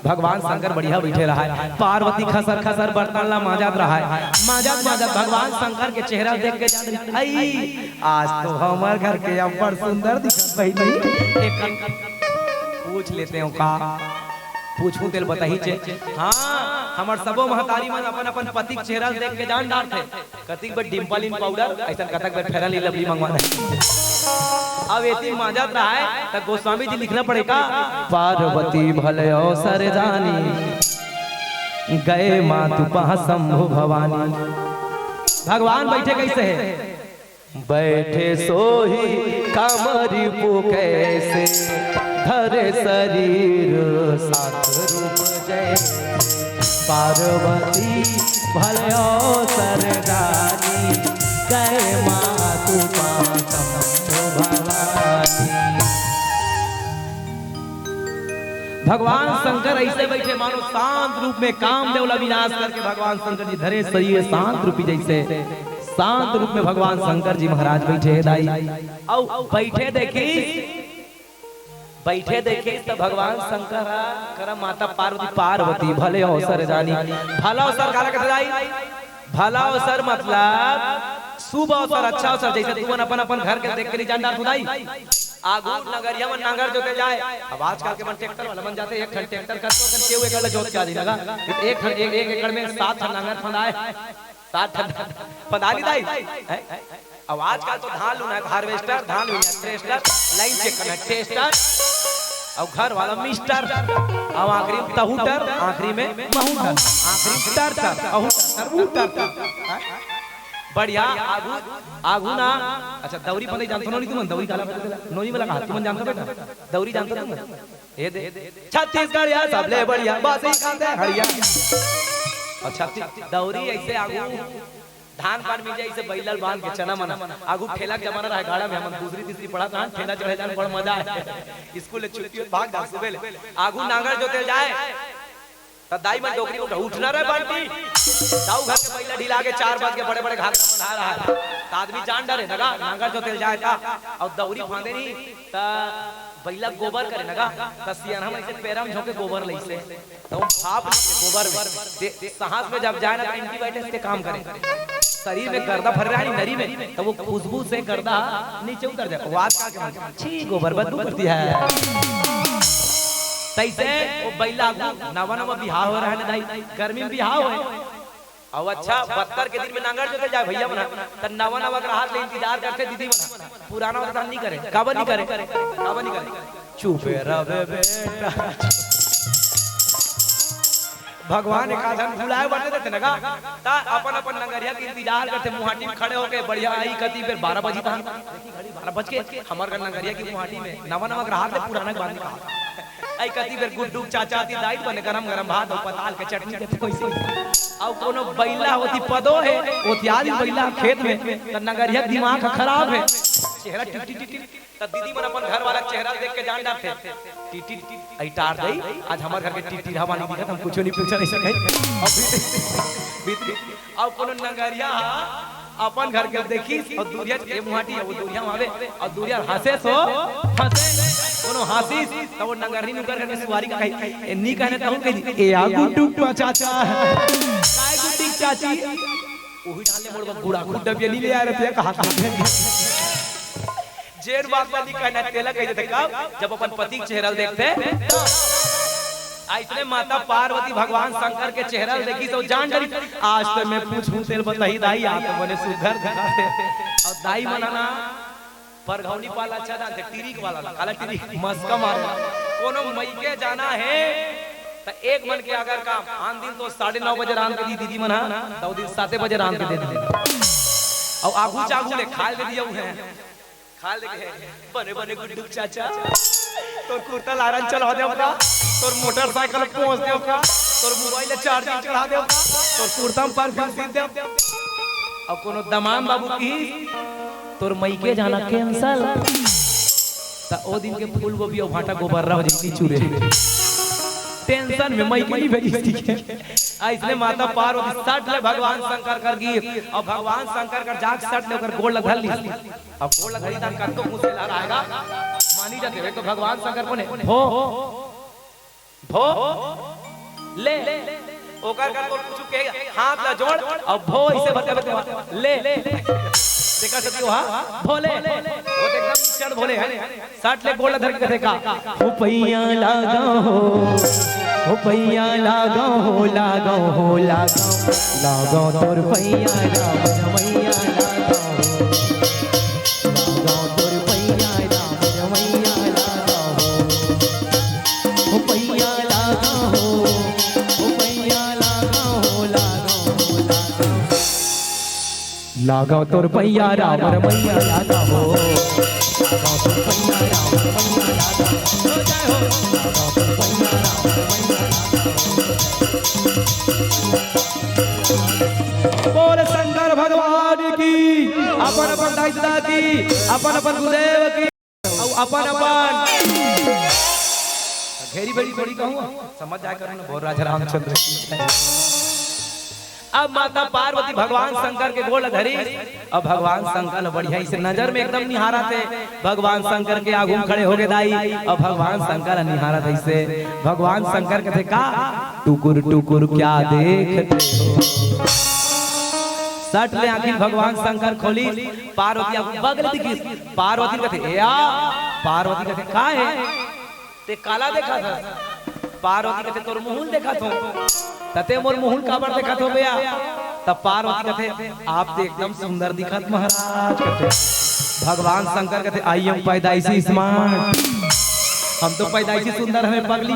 भगवान शंकर बढ़िया बैठे रहय, पार्वती खसर खसर बर्तन ला मांजत रहय, मांजत मांजत भगवान शंकर के चेहरा देख के जान, "अई, आज तो हमर घर के अब्बड़ सुंदर दिखत बहिनी, एक पूछ लेते हो का?" पूछहूं तेल बताही चे। हाँ, हमर सबो महतारी मन अपन अपन पति के चेहरा ल देख के जान डारथे। कतिक बेर Dimple in powder, अइसन कतक बेर Fair and Lovely मंगवा दे। अब एती मांजत रहय, त गोस्वामी जी लिखना पड़े का? पार्वती भले अवसर जानी, गए मातु पहाँ शंभु भवानी। भगवान बैठे कइसे हे? बैठे सोई कामरिपु कैसे, धरे शरीर सात रूप जैसे। पार्वती भले अवसर जानी, गए मातु पहाँ शंभु भवानी। भगवान शंकर अइसे बैठे मानो शांत रूप में, कामदेव ला विनाश करके भगवान शंकर जी धरे शरीर शांत रूपी जइसे। शांत रूप में भगवान शंकर जी महाराज बैठे हे दाई। अउ बैठे देखिस, बैठे देखिस त भगवान शंकर ह करा माता पार्वती, पार्वती भले अवसर जानी। भला अवसर काला कथे दाई? भला अवसर मतलब शुभ अवसर, अच्छा अवसर, जइसे तुमन अपन अपन घर के देख के नहीं जान डारथो दाई। आगू नगरिया म नांगर जोते जाय, अब आजकल के मन ट्रैक्टर वाला मन जाथे, एक ठन ट्रैक्टर करथे, ओकर केऊ एकड़ ल जोत के आ जाही लगा, एक ठन, एक, एक एकड़ में सात ठन नांगर फंदाय। सात ठन पधारी दाई। हैं? अब आजकल तो धान लूना है, हार्वेस्टर, धान लूना है, थ्रेस्टर, लाइन चेक करना है, टेस्टर, अउ घर वाला मिस्टर, अउ आखिरी में तहूटर, आखिरी में महूटर, आखिरी में टरटर, अहूटर, उहूटर। हैं? बढ़िया, आगू, आगू ना। अच्छा, दौरी पतई जानथो नोनी तुमन? दौरी काला कथे तेला? नोनी वाला कहा, तुमन जानथो बेटा? दौरी जानथो तुमन? ये दे, छत्तीसगढ़िया सबले बढ़िया, बस ही खाते हड़िया। अच्छा, दौरी ऐसे आगू धान पान मिल जाए, इसे बैलल बांध के चना मना। आगू ठेला के जमाना रहा, गाड़ा में हमन दूसरी तीसरी पढ़त रहन, ठेला चढ़े जान बड़ मजा आए। स्कूल ले छुट्टी होत भाग जा सुबह ले। आगू नांगर जोते जाए, त दाई मन डोकरी उठ, उठना रहे बंटी। दाऊ घर के बैला ढिला के चार बज के बड़े बड़े घाघरा बंधा रहा है। त आदमी जान डरे, नगा नांगर जोते जाए ता, अउ दौरी फांदे नहीं, त बैला गोबर करे नगा, त सियान हम ऐसे पैरम झोंके गोबर लइसे। त वो भाप निकले गोबर में। दे, सांस में जब जाए ना, त एंटीबायोटिक के काम करे। शरीर में गर्दा भर रहा है नरी में, त वो खुशबू से गर्दा नीचे उतर जाए। वात का के मन, छी, गोबर बदबू करती है। तैसे वो बैला आगू, नवा नवा बिहाव हो रहा है ना दाई, गर्मी में बिहाव है। अउ अच्छा, बत्तर के दिन में नांगर जोते जाए भैया मन, त नवा नवा ग्राहक ले इंतजार करथे दीदी मन। पुराना वाला धान नहीं करे, काबर नहीं करे, काबर नहीं करे? चुपे रहे बेटा। भगवान एक आध झन भुलाए बने देथे नगा, त अपन अपन नंगरिया के इंतजार करथे, मुहाटी में खड़े होके बढ़िया आई कती बेर बारह बजी तहान। बारह बज के हमर घर नंगरिया की मुहाटी में नवा नवा ग्राहक ले पुराना के बात नहीं कहा। आई कती बेर गुड्डू के चाचा ती दाई बने गरम गरम भात अउ पताल के चटनी देथे वैसे। अउ कोनो बैला होती पदो है, ओती आदि बैला खेत में, त नंगरिया के दिमाग ह खराब है। चेहरा टिटी टिटी, त दीदी मन अपन घर वाला के चेहरा देख के जान डारथे। टिटी, आई टार दई, आज हमर घर के टिटी रहा बानी दिखत, हम कुछो नहीं पूछा नहीं सके। अब भी, भी, भी, अब कोनो नंगरिया हा अपन घर के देखिस अउ दूरिया ए मुहाटी हे, वो दूरिया में आवे अउ दूरिया हंसे सो हंसे, कोनो हंसिस त वो नंगरनी नुकर करके सुवारी का कही, "ए नी कहने तहूं कही, ए आ गुड्डू के चाचा, काय गुड्डी के चाची?" ओही डाले मोर गुड़ा खुड्डा बिया नी ले आ रहे थे, कहा था। जेन बात ला नी कहना तेला कह देथे, कब? जब अपन पति के चेहरा ल देखथे। आ इसने माता पार्वती भगवान शंकर के चेहरा ल देखिस त जान डरिस, आज तो मैं पूछहूं तेला बताही दाई, आ तो बने सुघर दिखथे। अउ दाई मन ह ना परघौनी पाला अच्छा जानथे, टिरिक वाला ला, काला टिरिक, मस्का मारे। कोनो मइके जाना हे त एक मन के अगर काम, आन दिन तो साढ़े नौ बजे रांध के दी दीदी मन ह, त ओ दिन साते बजे रांध के दे दी। अउ आगू चागू ले खाए दे दिया उहें। खा ले के, बने बने गुड्डू के चाचा, तोर कुर्ता लारन चढ़ा देव का, तोर मोटरसाइकिल पहुंच देव का, तोर मोबाइल चार्जिंग चढ़ा देव का, तोर कुर्ता में परफ्यूम सीध देव। अउ कोनो दमांद बाबू कही, "तोर मइके जाना कैंसल।" त ओ दिन के फूल गोभी अउ भांटा गोबर्रा हो जाई चूरे। टेंशन में मइके नहीं भेजी थी। अइसने माता पार्वती सट ले भगवान शंकर कर गीत, अउ भगवान शंकर कर जाके सट ले ओकर गोड़ ल धर ली। अब गोड़ लगई त कतको मुंह से लहराएगा, मानी जाथे। एक तो भगवान शंकर कोने, भो, भो, ले, ओकर कर बोल कुछ के हाथ ला जोड़, अब भो इसे बता बता, ले, देखा सती हो, हाँ, भोले, वो तो एकदम चढ़ भोले है, सट ले गोड़ धर के कथे का, हो पैया लागा हो, हो पैया लागा हो, लागा हो, लागा, लागा तोर पैया, लागा मैया लागा हो। लागा तोर पैया राम रमैया लागा हो। हो पैया लागा हो, हो पैया लागा हो, लागा हो, लागा हो। लागा तोर पैया राम रमैया लागा हो। लागा तोर पैया राम रमैया लागा हो। जय हो। लागा तोर पैया राम रमैया लागा हो। बोल शंकर भगवान की, अपन अपन दाई ददा की, अपन अपन गुरुदेव की, अउ अपन अपन घेरी बेरी थोड़ी कहूँ, समझ जाए करो ना, बोल राजा रामचंद्र की जय। अब माता पार्वती भगवान शंकर के गोड़ धरी, अब भगवान शंकर बढ़िया इसे नजर में एकदम निहारा थे, भगवान शंकर के आगू में खड़े हो गए दाई, अब भगवान शंकर निहारा थे इसे, भगवान शंकर कहते का, टुकुर टुकुर क्या देखते हो? सट ले आखिर भगवान शंकर खोली, पार्वती आगू बगल दिखी, पार्वती कहते, "ए आ।" पार्वती कहते, "का हे? ते काला देखा था?" पार्वती कहते, "तोर मुहुल देखा थो।" "तते मोर मुहुल काबर देखा थो बे आ?" तब पार्वती कथे, "आप तो एकदम सुंदर दिखत महाराज," कथे। भगवान शंकर कथे, "I am पैदाइशी smart, हम तो पैदाइशी सुंदर हवे पगली।"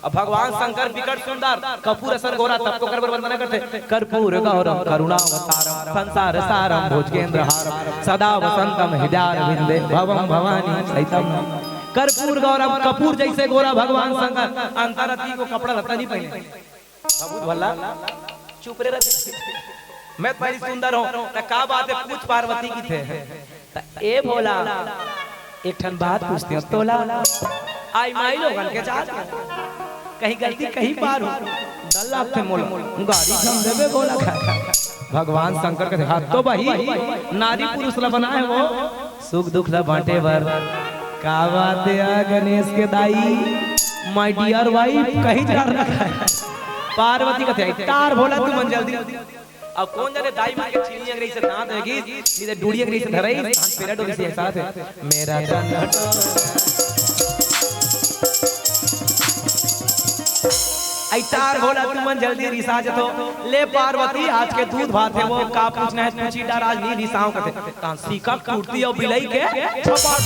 अब भगवान शंकर विकट सुंदर, कपूर असन गोरा, तब तो ओकर बर वंदना करथे, "कर्पूर गौरम करुणावतारम संसार सारम भुजगेंद्र हारम सदा वसंतम हृदयारविंदे भवम भवानी सहितम।" कर्पूर गौरम, कपूर जैसे गोरा भगवान शंकर, अंतर अति को कपड़ा लत्ता नहीं पहने। बाबू भला चुप रे रथे। मैं तो बड़ी सुंदर हूँ, त का बात है? पूछ पार्वती कथे। त ए भोला, एक ठन बात पूछते हो तोला। आई माई लोगन के जात, कहीं गलती कहीं पार हो, डर लागथे मोला, गारी झम देबे भोला खा। भगवान शंकर कथे, "हाथ तो बही, नारी पुरुष ला बनाए हो, सुख दुख ला बांटे बर।" का बात है यार गणेश के दाई, my dear wife, कहीं जा रहा है। पार्वती कथे, "तार भोला तू मन जल्दी।" अब कोन जाने दाई मन के छीनी अंगरी से दांत में घिस, नहीं तो डूढ़ी अंगरी से धरई, धान पेरा डोरी से एक साथ है। मेरा तन हटो। आई तार भोला तू मन जल्दी रिसा जथो। ले पार्वती, आज के दूध भात है वो, का पूछना है पूछी डा, आज नहीं रिसाव कथे। तान सीका टूटती और बिलाई के छपाक।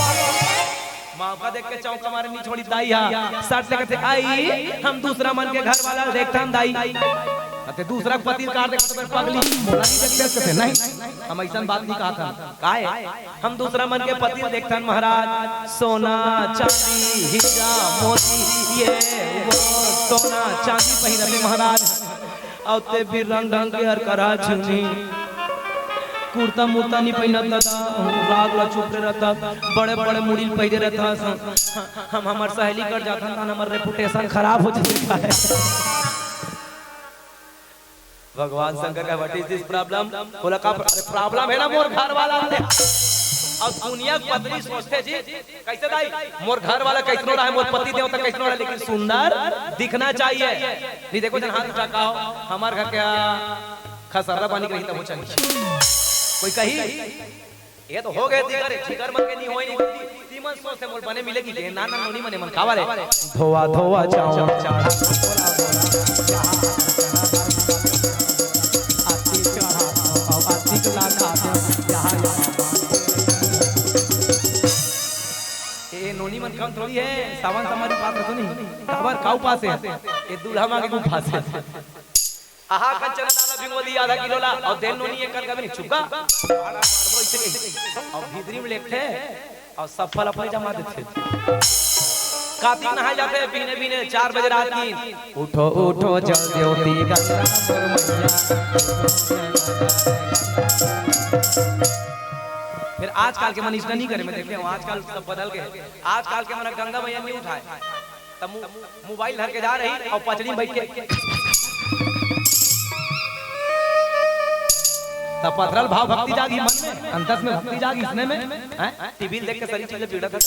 मौका देख के चौका मारे नहीं छोड़ी दाई हा। सट से कथे, "आई, हम दूसरा मन के घर वाला देखथन दाई।" अते दूसरा पति कार देख के पगली, मोला नहीं देखते कथे, "नहीं, हम ऐसा बात नहीं कहा था।" "काहे?" "हम दूसरा मन के पति देखथन महाराज, सोना, चांदी, हीरा, मोती, ये वो सोना, चांदी पहिरते महाराज।" अउ ते भी रंग ढंग के हर करा छुनी। कुर्ता मुर्ता नहीं पहनत दादा, राग ला चुप रे रहता, बड़े बड़े मुड़ी पहने रहता। हम हमर सहेली कर जाता ना, हमर रेपुटेशन खराब हो जाता है। भगवान शंकर का, "What is this problem?" बोला, "का प्रॉब्लम है ना मोर घर वाला?" अब दुनिया के पत्नी सोचथे जी, "कैसे दाई, मोर घर वाला कैसनो रहे, मोर पति देवता कैसनो रहे, लेकिन सुंदर दिखना चाहिए।" नहीं देखो जन हाथ उठा का हो, हमार घर क्या खसर्रा पानी के रही तब चल कोई कही, "ये तो हो गए जिगर, जिगर मन के नहीं होई नहीं।" तीमन सोच से मोर बने मिलेगी के, ना ना नोनी मने मन खावा रे। धोवा धोवा चावल चाढ़ा, आती चढ़ा, अब आती के लागा, यहाँ, यहाँ। ए नोनी मन कम थोड़ी है, सावन समारी पात्र तो नहीं। काबर काऊ पास है, ये दूल्हा मांगे को पास है। आहा कंचन दाला भिंगोली आधा किलो ला, और देन नोनी एक कर कभी नहीं चुका। और भीतरी में लेटे, और सब फल अपने जमा देथे। कार्तिक नहाए जाथे, बीने बीने चार बजे रात की। उठो उठो जल ज्योति गंगा मैया। फिर आजकल के मन इसका नहीं करे, मैं देखे हूँ आजकल सब बदल गए। आजकल के मन गंगा मैया नहीं उठाए, तब मो-, मोबाइल धर के जा रही और पचड़ी में बैठ के तब पथरल भाव भक्ति जागी मन में, अंतस में भक्ति जागी इसने में, हैं? टीवी देख के सरी चीज बिगड़त है।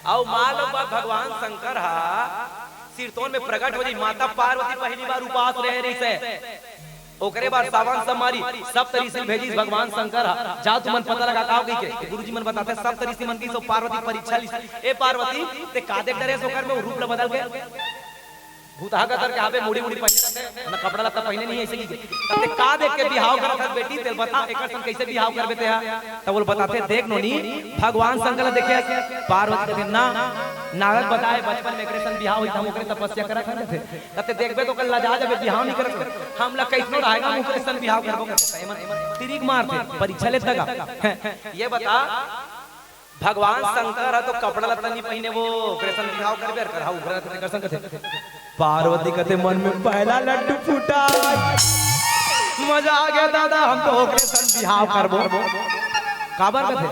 अउ माँ लोग बात भगवान शंकर हा सिरतोन में प्रकट हो जी, माता पार्वती पहली बार उपास रहे रही से। ओकरे बाद सावन समारी सप्त ऋषि भेजिस भगवान शंकर हा, "जाओ तुमन पता लगा का हो गई के?" गुरुजी मन बताथे, "सप्त ऋषि मन की सो पार्वती परीक्षा ली। ए पार्वती, ते का देख डरे ओकर में रूप ल बदल के? भूतहा गतर के आबे, मुड़ी मुड़ी पहने रहते, न कपड़ा लत्ता पहने नहीं ऐसे की। ते का देख के बिहाव करत हस बेटी, तेल बता, एकर सन कैसे बिहाव करबे ते हा?" तब बोल बताथे, "देख नोनी, भगवान शंकर ल देखे, पार्वती कथे ना, नारद बताए बचपन में एकरे सन बिहाव होई, हम ओकरे तपस्या करत हन कथे।" तब ते देखबे तो कल लजा जाबे, बिहाव नहीं करत। हम ला कैसनो रहेगा, हम ओकरे सन बिहाव करबो करते। एमन तिरिक मारथे, परीक्षा लेत लगा। ये बता, भगवान शंकर ह तो कपड़ा लत्ता नहीं पहिने, वो ओकरे सन बिहाव करबे, अर करहा उघरा कथे, कर सन कथे। पार्वती कथे मन में पहला लड्डू फूटा। मजा आ गया दादा, हम तो ओकरे सन बिहाव करबो। काबर कथे?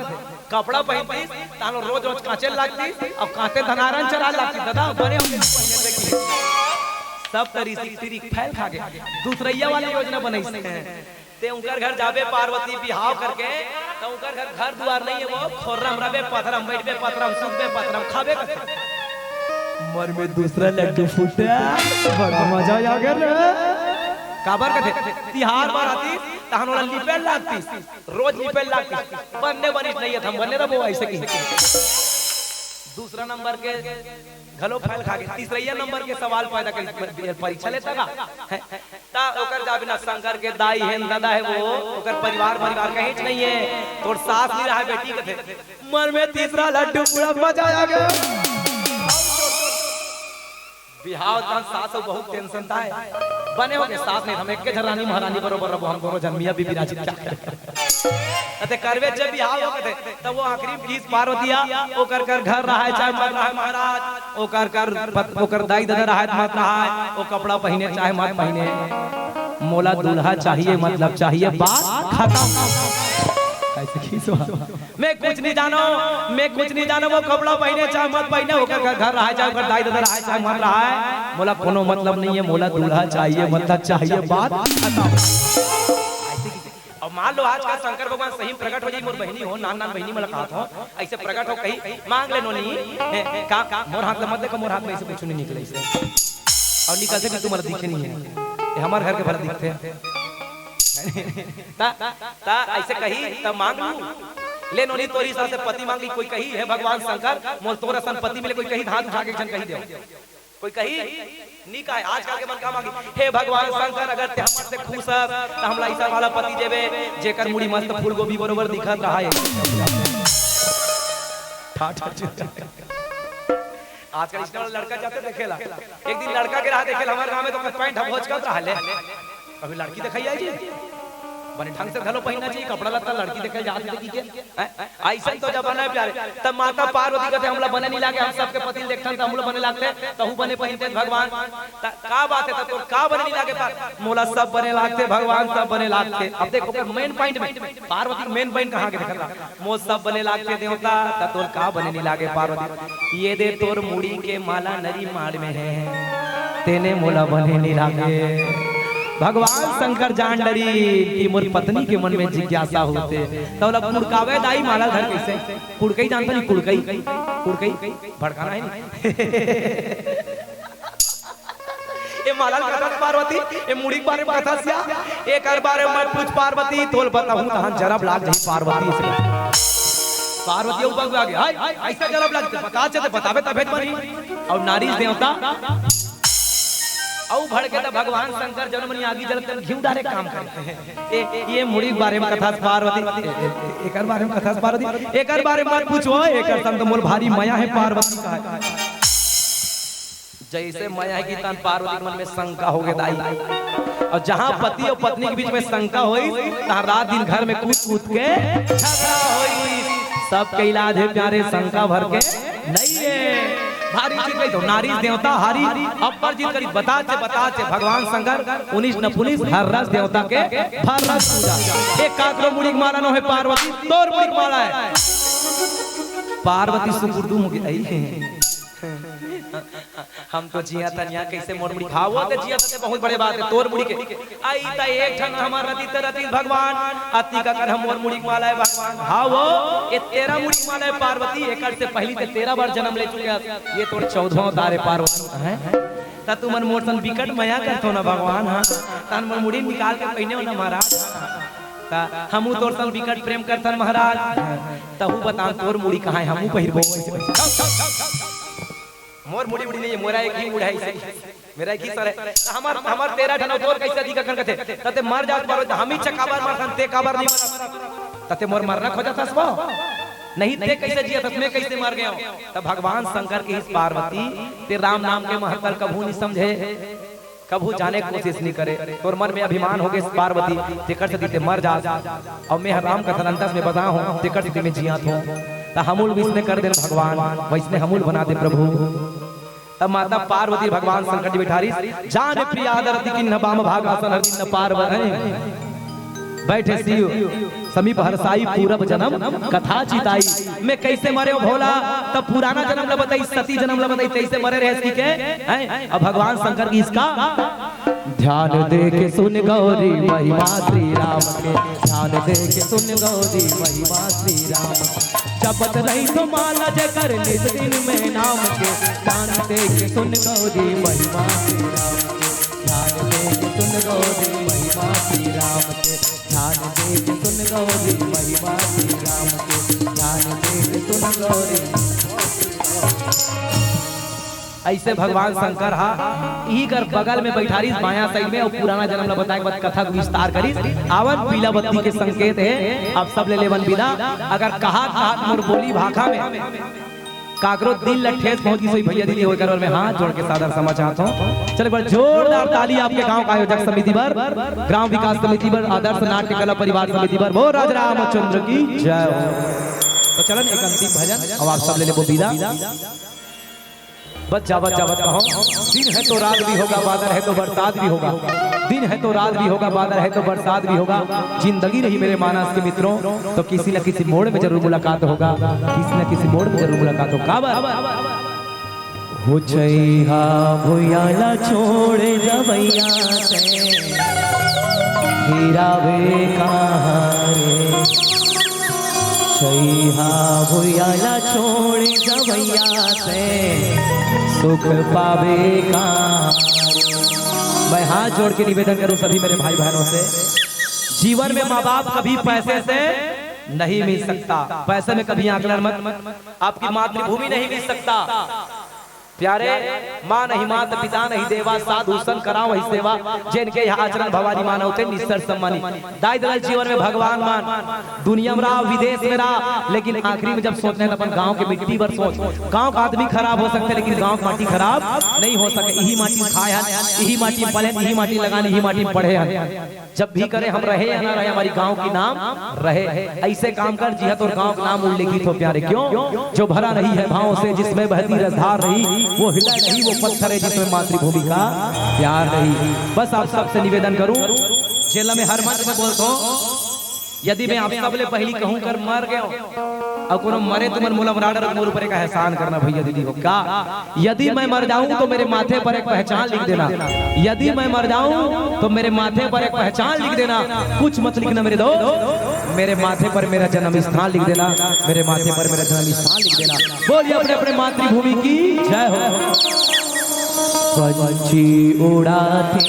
कपड़ा पहिनतीस, तालो रोज रोज कांचे लागतीस, अब कांते धनारन चरा लागतीस, दादा, बने हो गए पहिने देखी। सब तरी सिक तिरी फैल खा गए। दूसरैया वाली योजना बनाई से। ते उनकर घर जाबे पार्वती बिहाव करके, त उनकर घर, घर दुआर नहीं है, वो खोर्रम रबे पथरम, बैठबे पथरम, सुतबे पथरम, खाबे कथे। मन में दूसरा लड्डू फूटा, बड़ा मजा आ गया रे। काबर कथे? तिहार बार आतीस, तहन ओला लिपे लागतीस, रोज लिपे लागतीस, बनने बनिस नहीं है, हम बनने रबो ऐसे की। दूसरा नंबर के घलो फैल खा के तीसरैया नंबर के सवाल पैदा कर परीक्षा लेता का? हैं? ता ओकर जाबे ना, शंकर के दाई हे, दादा हे, वो ओकर परिवार, परिवार कहीं नहीं है। तोर सास नहीं रहा बेटी कथे, मन में तीसरा लड्डू पूरा मजा आ गया। बिहाव तहन सास अउ बहू के टेंशन ताय। बने होगे सास नहीं, हम एक के झन रानी महारानी बरोबर रबो, हम दोनों झन मियाँ बीबी राजी क्या करे। अते करबे जब बिहाव हो कथे, तब वो आखिरी में किहिस पार्वतिया, ओकर कर घर रहाय चाहे मत रहाय महाराज, ओकर कर पत-, ओकर दाई ददा रहाय मत रहाय, वो कपड़ा पहिने चाहे मत पहिने, मोला दूल्हा चाहिए, मतलब चाहिए, बात खतम। ऐसे खींचवा। मैं कुछ नहीं जानो, मैं कुछ नहीं जानो, वो कपड़ा पहिने चाहे मत पहिने, ओकर घर, घर रहाय चाहे ओकर दाई ददा रहाय चाहे मत रहाय, मोला कोनो मतलब नहीं है, मोला दूल्हा चाहिए, मतलब चाहिए, बात खतम। अब मान लो आज का शंकर भगवान सही में प्रकट हो जाई, मोर बहिनी हो, नान नान बहिनी मोला कहत हो, ऐसे प्रकट हो कही, "मांग ले नोनी।" हैं, का, का, मोर हाथ ले मत देखो, मोर हाथ में ऐसे कुछ नहीं निकले ऐसे। और निकलते भी तुम्हारा दिखे नहीं है, ये हमारे घर के भला दिखते हैं। ता, ता ऐसे कही, तब मांग लू। ले नोनी, तोरी हिसाब से पति मांगी, कोई कही, "हे भगवान शंकर, मोर तोर असन पति मिले", कोई कही, हाथ उठा के एक झन कही दे। कोई कही, नी कहे। आजकल के मन का मांगी, "हे भगवान शंकर, अगर ते हमर से खुश हस, त हमला ऐसा वाला पति देबे, जेकर मुड़ी मस्त फूलगोभी बरोबर दिखत रहा है।" ठा, ठा, ठा, ठा। आजकल इसने वाला लड़का जाते देखेला। एक दिन लड़का के रहा देखेला, हमारे गांव में तो पैंट हम भोजकत रहा ले। अभी लड़की दिखाई आई जी, बने ढंग से घलो पहिनना चाहिए, कपड़ा लत्ता लड़की देखे जात देखी के। हैं? ऐसन तो जमाना है प्यारे। तब माता पार्वती कहते, "हमला बने नहीं लागे, हम सबके पति देखथन, त हमला बने लागते, तहू बने पहिनते भगवान।" त का बात है, त तोर का बने नहीं लागे? पर मोला सब बने लागते भगवान, सब बने लागते। अब देखो, मेन पॉइंट में, पार्वती मेन पॉइंट कहाँ के देखता? मोर सब बने लागते देवता, त तोर का बने नहीं लागे पार्वती? ये दे तोर मुड़ी के माला नरी माड़ में है, तेने मोला बने नहीं लागे। भगवान शंकर जान डरी कि मोर पत्नी के मन में जिज्ञासा होते, त ओला कुड़कावे दाई माला धर कैसे? कुड़कई जानता नहीं? कुड़कई, कुड़कई भड़काना है नहीं। ए माला ल कथा पार्वती, ए मुड़ी के बारे में कथा सिया, एकर बारे में मत पूछ पार्वती, तोल बताहूं तहां जरब लाग जाही पार्वती से। पार्वती ऊपर आ गई, हाय, ऐसा जरब लगते, बता चलते, बतावे तभे तो बनी। और नारी देवता, औ भड़के त भगवान शंकर जन्म नहीं आगी जलते घिउ डारे काम करे। ए, ये मुड़ी के बारे में कथा पार्वती, ए, ए, ए, एकर बारे में कथा पार्वती, एकर बारे में मत पूछो, एकर संग तो मोल भारी मया है पार्वती का। जैसे मया है कि तन पार्वती के मन में शंका हो गए दाई। और जहां पति और पत्नी के बीच में शंका होई, तहां रात दिन घर में कूद कूद के झगड़ा होई। सबके इलाज है प्यारे शंका भर के नहीं है। भारी चीज कही तो नारी देवता हारी, अपर जीत करी बता से बता से भगवान शंकर उन्नीस न पुलिस हर रस देवता के भर रस पूजा। एक काकरो मुड़ी के माला नो है पार्वती, तोर मुड़ी के माला है। पार्वती सुकुर्दू मुगे आई है। हम तो जिया तनिया कैसे मोर मुड़ी खावो ते जिया ते बहुत बड़े बात है तोर मुड़ी के। आई त एक ठन हमर रति त रति भगवान, अति का कर हम मोर मुड़ी के माला है भगवान। हावो, ये तेरा मुड़ी के माला है पार्वती, एकर से पहली ते तेरह बार जन्म ले चुके हस। ये तोर चौदहवां अवतार है पार्वती, हैं? त तुमन मोर सन बिकट मया करथो ना भगवान, हां? तन मोर मुड़ी निकाल के पहिने हो ना महाराज। त हमू तोर सन बिकट प्रेम करथन महाराज। तहू बता तोर मुड़ी कहां है, हमू पहिरबो। मोर मुड़ी उड़ी नहीं है, मोरा एक ही मुड़ है इसे। मेरा एक ही सर है। हमर, हमर तेरह ठन अउ तोर कैसे अधिक अखन कथे? तते मर जात मरो, हम ही चकाबर मरथन, ते काबर नहीं मरत? तते मोर मरना खोजत हस वो? नहीं, ते कैसे जियत हस, मैं कैसे मर गया हूं? तब भगवान शंकर कहिस पार्वती, ते राम नाम के महत्व कभू नहीं समझे, कभू जाने के कोशिश नहीं करे। तोर मन में अभिमान हो गए पार्वती, तेकर से ते मर जात। और मैं राम कथा अंतस में बता हूं, तेकर से मैं जियात हूं। त हमूल विष्णु कर देन भगवान, वैसने हमूल बना दे प्रभु। तब माता पार्वती भगवान शंकर जी बैठारिस, जान प्रिया दरति किन्ह बाम भाग आसन हरि न पार्वती। बैठे शिव समीप हरसाई पूरब जन्म कथा चिताई। मैं कैसे मरे हो भोला? तब पुराना जन्म ल बताई, सती जन्म ल बताई, कैसे मरे रहे इसकी के? हैं? अब भगवान शंकर की इसका ध्यान दे के सुन गौरी महिमा श्री राम के, ध्यान दे के सुन गौरी महिमा श्री राम के। जपत रही तो माला जेकर नित दिन में नाम के, ध्यान दे के सुन गौरी महिमा श्री राम के, ध्यान दे के सुन गौरी महिमा श्री राम के, ध्यान दे के सुन गौरी महिमा श्री राम के, ध्यान दे के सुन गौरी। अइसे भगवान शंकर हा इही कर बगल में बइठारिस बायां side में, अउ पुराना जनम ला बताए के बाद कथा के विस्तार करिस। आवन पीला बत्ती के संकेत हे, अब सब ले लेवन बिदा। अगर कहात कहात मोर बोली भाखा में काकरो दिल ला ठेस पहुंच गिस होही भइया दीदी, ओकर बर मैं हाथ जोड़ के सादर क्षमा चाहत हूं। चल, एक बार जोरदार ताली आपके गांव का आयोजक समिति बर, ग्राम विकास समिति बर, आदर्श नाट्य कला परिवार समिति बर, बोल राज रामचंद्र की जय हो। तो चलन एक अंतिम भजन, अब आप सब ले लेबो बिदा। बस जावत जावत कहो, दिन है तो रात भी होगा, बादल है तो बरसात भी होगा, दिन है तो रात भी होगा, बादल है तो बरसात भी होगा। जिंदगी रही मेरे मानस के मित्रों, तो किसी न किसी मोड़ में जरूर मुलाकात होगा, किसी न किसी मोड़ में जरूर मुलाकात होगा। काबर? हो चैहा भुइयां ला छोड़ जवैया ते, फिर आबे कहां रे? चैहा भुइयां ला छोड़ जवैया ते, सुख पाबे कहां रे? मैं हाथ जोड़ के निवेदन करूं सभी मेरे भाई बहनों से, जीवन में माँ बाप कभी पैसे से नहीं मिल सकता, पैसे में कभी आकलन मत, आपकी मातृभूमि नहीं मिल सकता। प्यारे, माँ नहीं मात पिता नहीं देवा, साधु सन करावही सेवा, जेन के यहाँ आचरण भवानी मानव ते निस्तर सम्मानी। दाई ददा जीवन में भगवान मान, दुनिया में रहा, विदेश में रहा, लेकिन आखिरी में जब सोचना हे त अपन गांव के मिट्टी बर सोच। गांव का आदमी खराब हो सकथे, लेकिन गांव के माटी खराब नहीं हो सके। इही माटी में खाए हन, इही माटी में पले हन, इही माटी में लगान, इही माटी में पढ़े हन। जब भी करे हम रहे या ना रहे, हमारी गांव की नाम रहे। अइसे काम कर जिहां तोर गांव का नाम उल्लेखित हो प्यारे। क्यों? जो भरा नहीं है भावों से, जिसमें बहती रसधार नहीं, वो हृदय नहीं, वो पत्थर है जिसमें मातृभूमि का प्यार नहीं। बस आप सबसे निवेदन करूं, जेला मैं हर मंच में बोलता हूं, यदि मैं आप सब ले पहिली कहूं कर मर गयो, अउ कोनो मरे तुमन मोला मरा डरत, मोर ऊपर एक एहसान करना भइया दीदी हो। का? यदि मैं मर जाऊं तो मेरे माथे पर एक पहचान लिख देना, यदि मैं मर जाऊं तो मेरे माथे पर एक पहचान लिख देना। कुछ मत लिखना मेरे दोस्त, मेरे माथे पर मेरा जन्म स्थान लिख देना, मेरे माथे पर मेरा जन्म स्थान लिख देना। बोलिए अपने अपने मातृभूमि की जय हो। पंछी उड़ाथे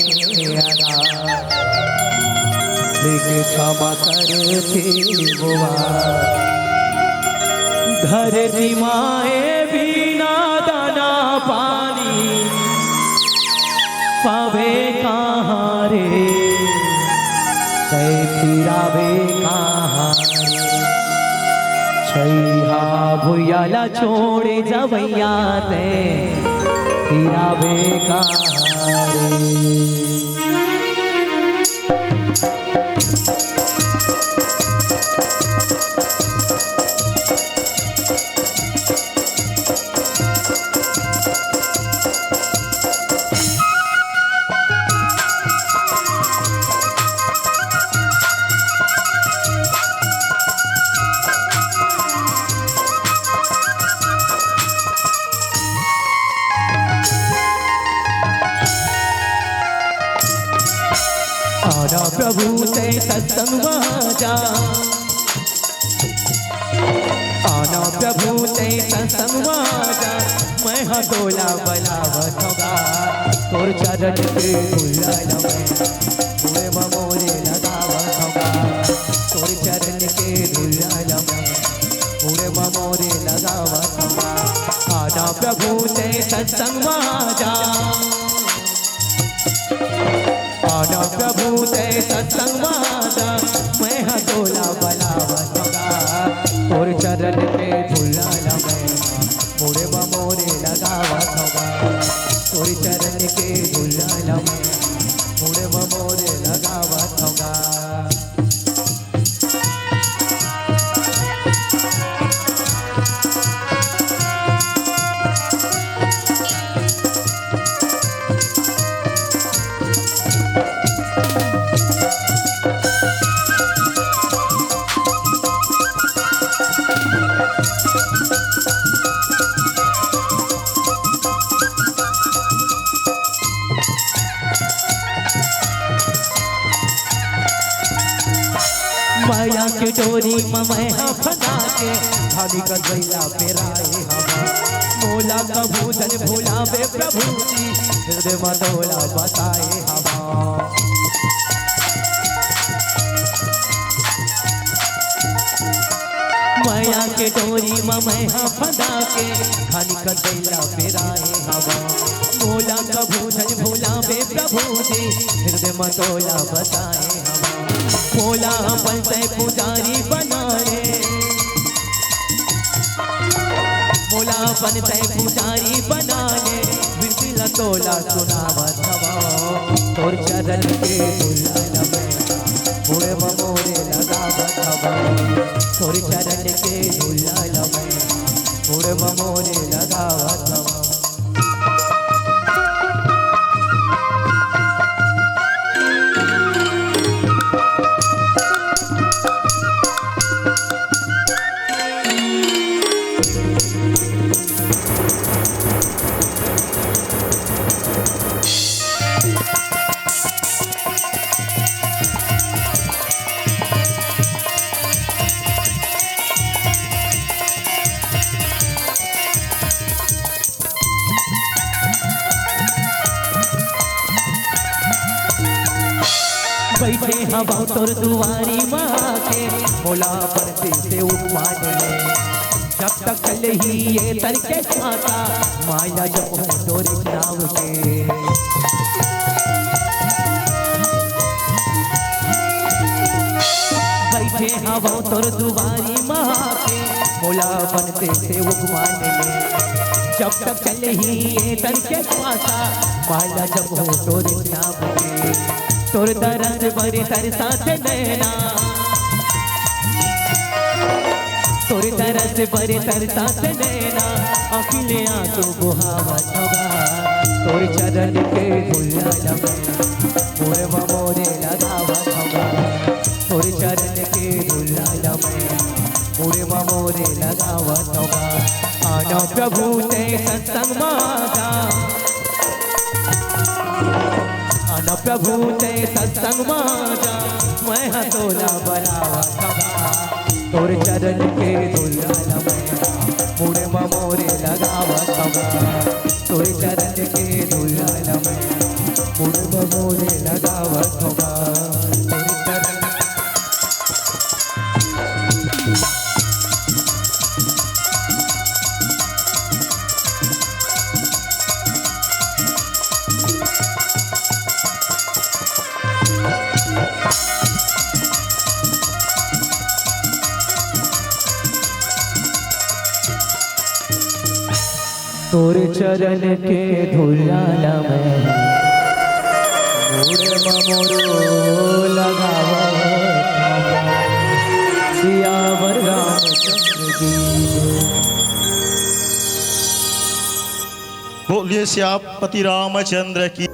अगा, लेकिन क्षमा करथे बुआ। धरती माए बिना दाना पानी पाबे कहां रे, तैं फिर आबे कहां रे। छइहा भुइयां ला छोड़े जवैया तैं फिर आबे कहां रे। आना प्रभु तैं सत्संग मा जा, आना प्रभु तैं सत्संग मा जा, मैं हा तोला बलावत हौं गा, तोर चरण के धूल ला मैं मुड़ मा मोरे लगावत हौं गा, तोर चरण के धूल ला मैं मुड़ मा मोरे लगावत हौं गा। आना प्रभु तैं सत्संग मा जा, आना प्रभु तैं सत्संग मा जा, मैं हा तोला बलावत हौं गा, तोर चरण के धूल ला मैं मुड़ मा मोरे लगावत हौं गा, तोर चरण के धूल ला मैं मुड़ मा मोरे लगावत हौं गा। मया के डोरी म मैं हा फंसा के, भाभी का गैया पेराए हवा। मोला कभू झन भुलाबे प्रभु जी, हृदय म तोला बसाए हवा। मया के डोरी म मैं ह फंदा के, खानी कटैला पेराए हवा। मोला कभू झन भुलावे प्रभु जी, हृदय म तोला बसाए हवा। मोला अपन तै पुजारी बना ले, मोला अपन तै पुजारी बना ले, बिनती ला तोला सुनावत हवा। तोर चरण के धुला ल मैं मुड़ म मोरे लगावत हवा। तोर चरण के धुला ल मैं मुड़ म मोरे लगावत हवा। बइठे हवं तोर दुवारी म आके, मोला परती से उपमान ले। जब तक चलही ये तन के माता, माया जब हूँ तोरे नाम के। बइठे हवं तोर दुवारी म आके, मोला अपन ते सेवक मान ले। जब तक चलही ये तन के श्वासा, माया जब हूँ तोरे नाम के। तोर दरस बर तरसात नैना, तोर दरस बर तरसात नैना, अखिले आंसू बहावत हवा। तोर चरण के धुला ल मैं मुड़ म मोरे लगावत हवा। तोर चरण के धुला ल मैं मुड़ म मोरे लगावत हवा। आना प्रभु तै सत्संग म आजा, आना प्रभु तै सत्संग म आजा, मैं ह तोला बलावत हवा। तोर चरण के धुला ल मैं मुड़ म मोरे लगावत हवा। तोर चरण के धुला ल मैं मुड़ म मोरे लगावत हवा। तोर चरण तोर चरण के धुला ल मैं मुड़ म मोरो लगावत हवं। सियावर रामचंद्र की जय। बोलिए सियापति रामचंद्र की।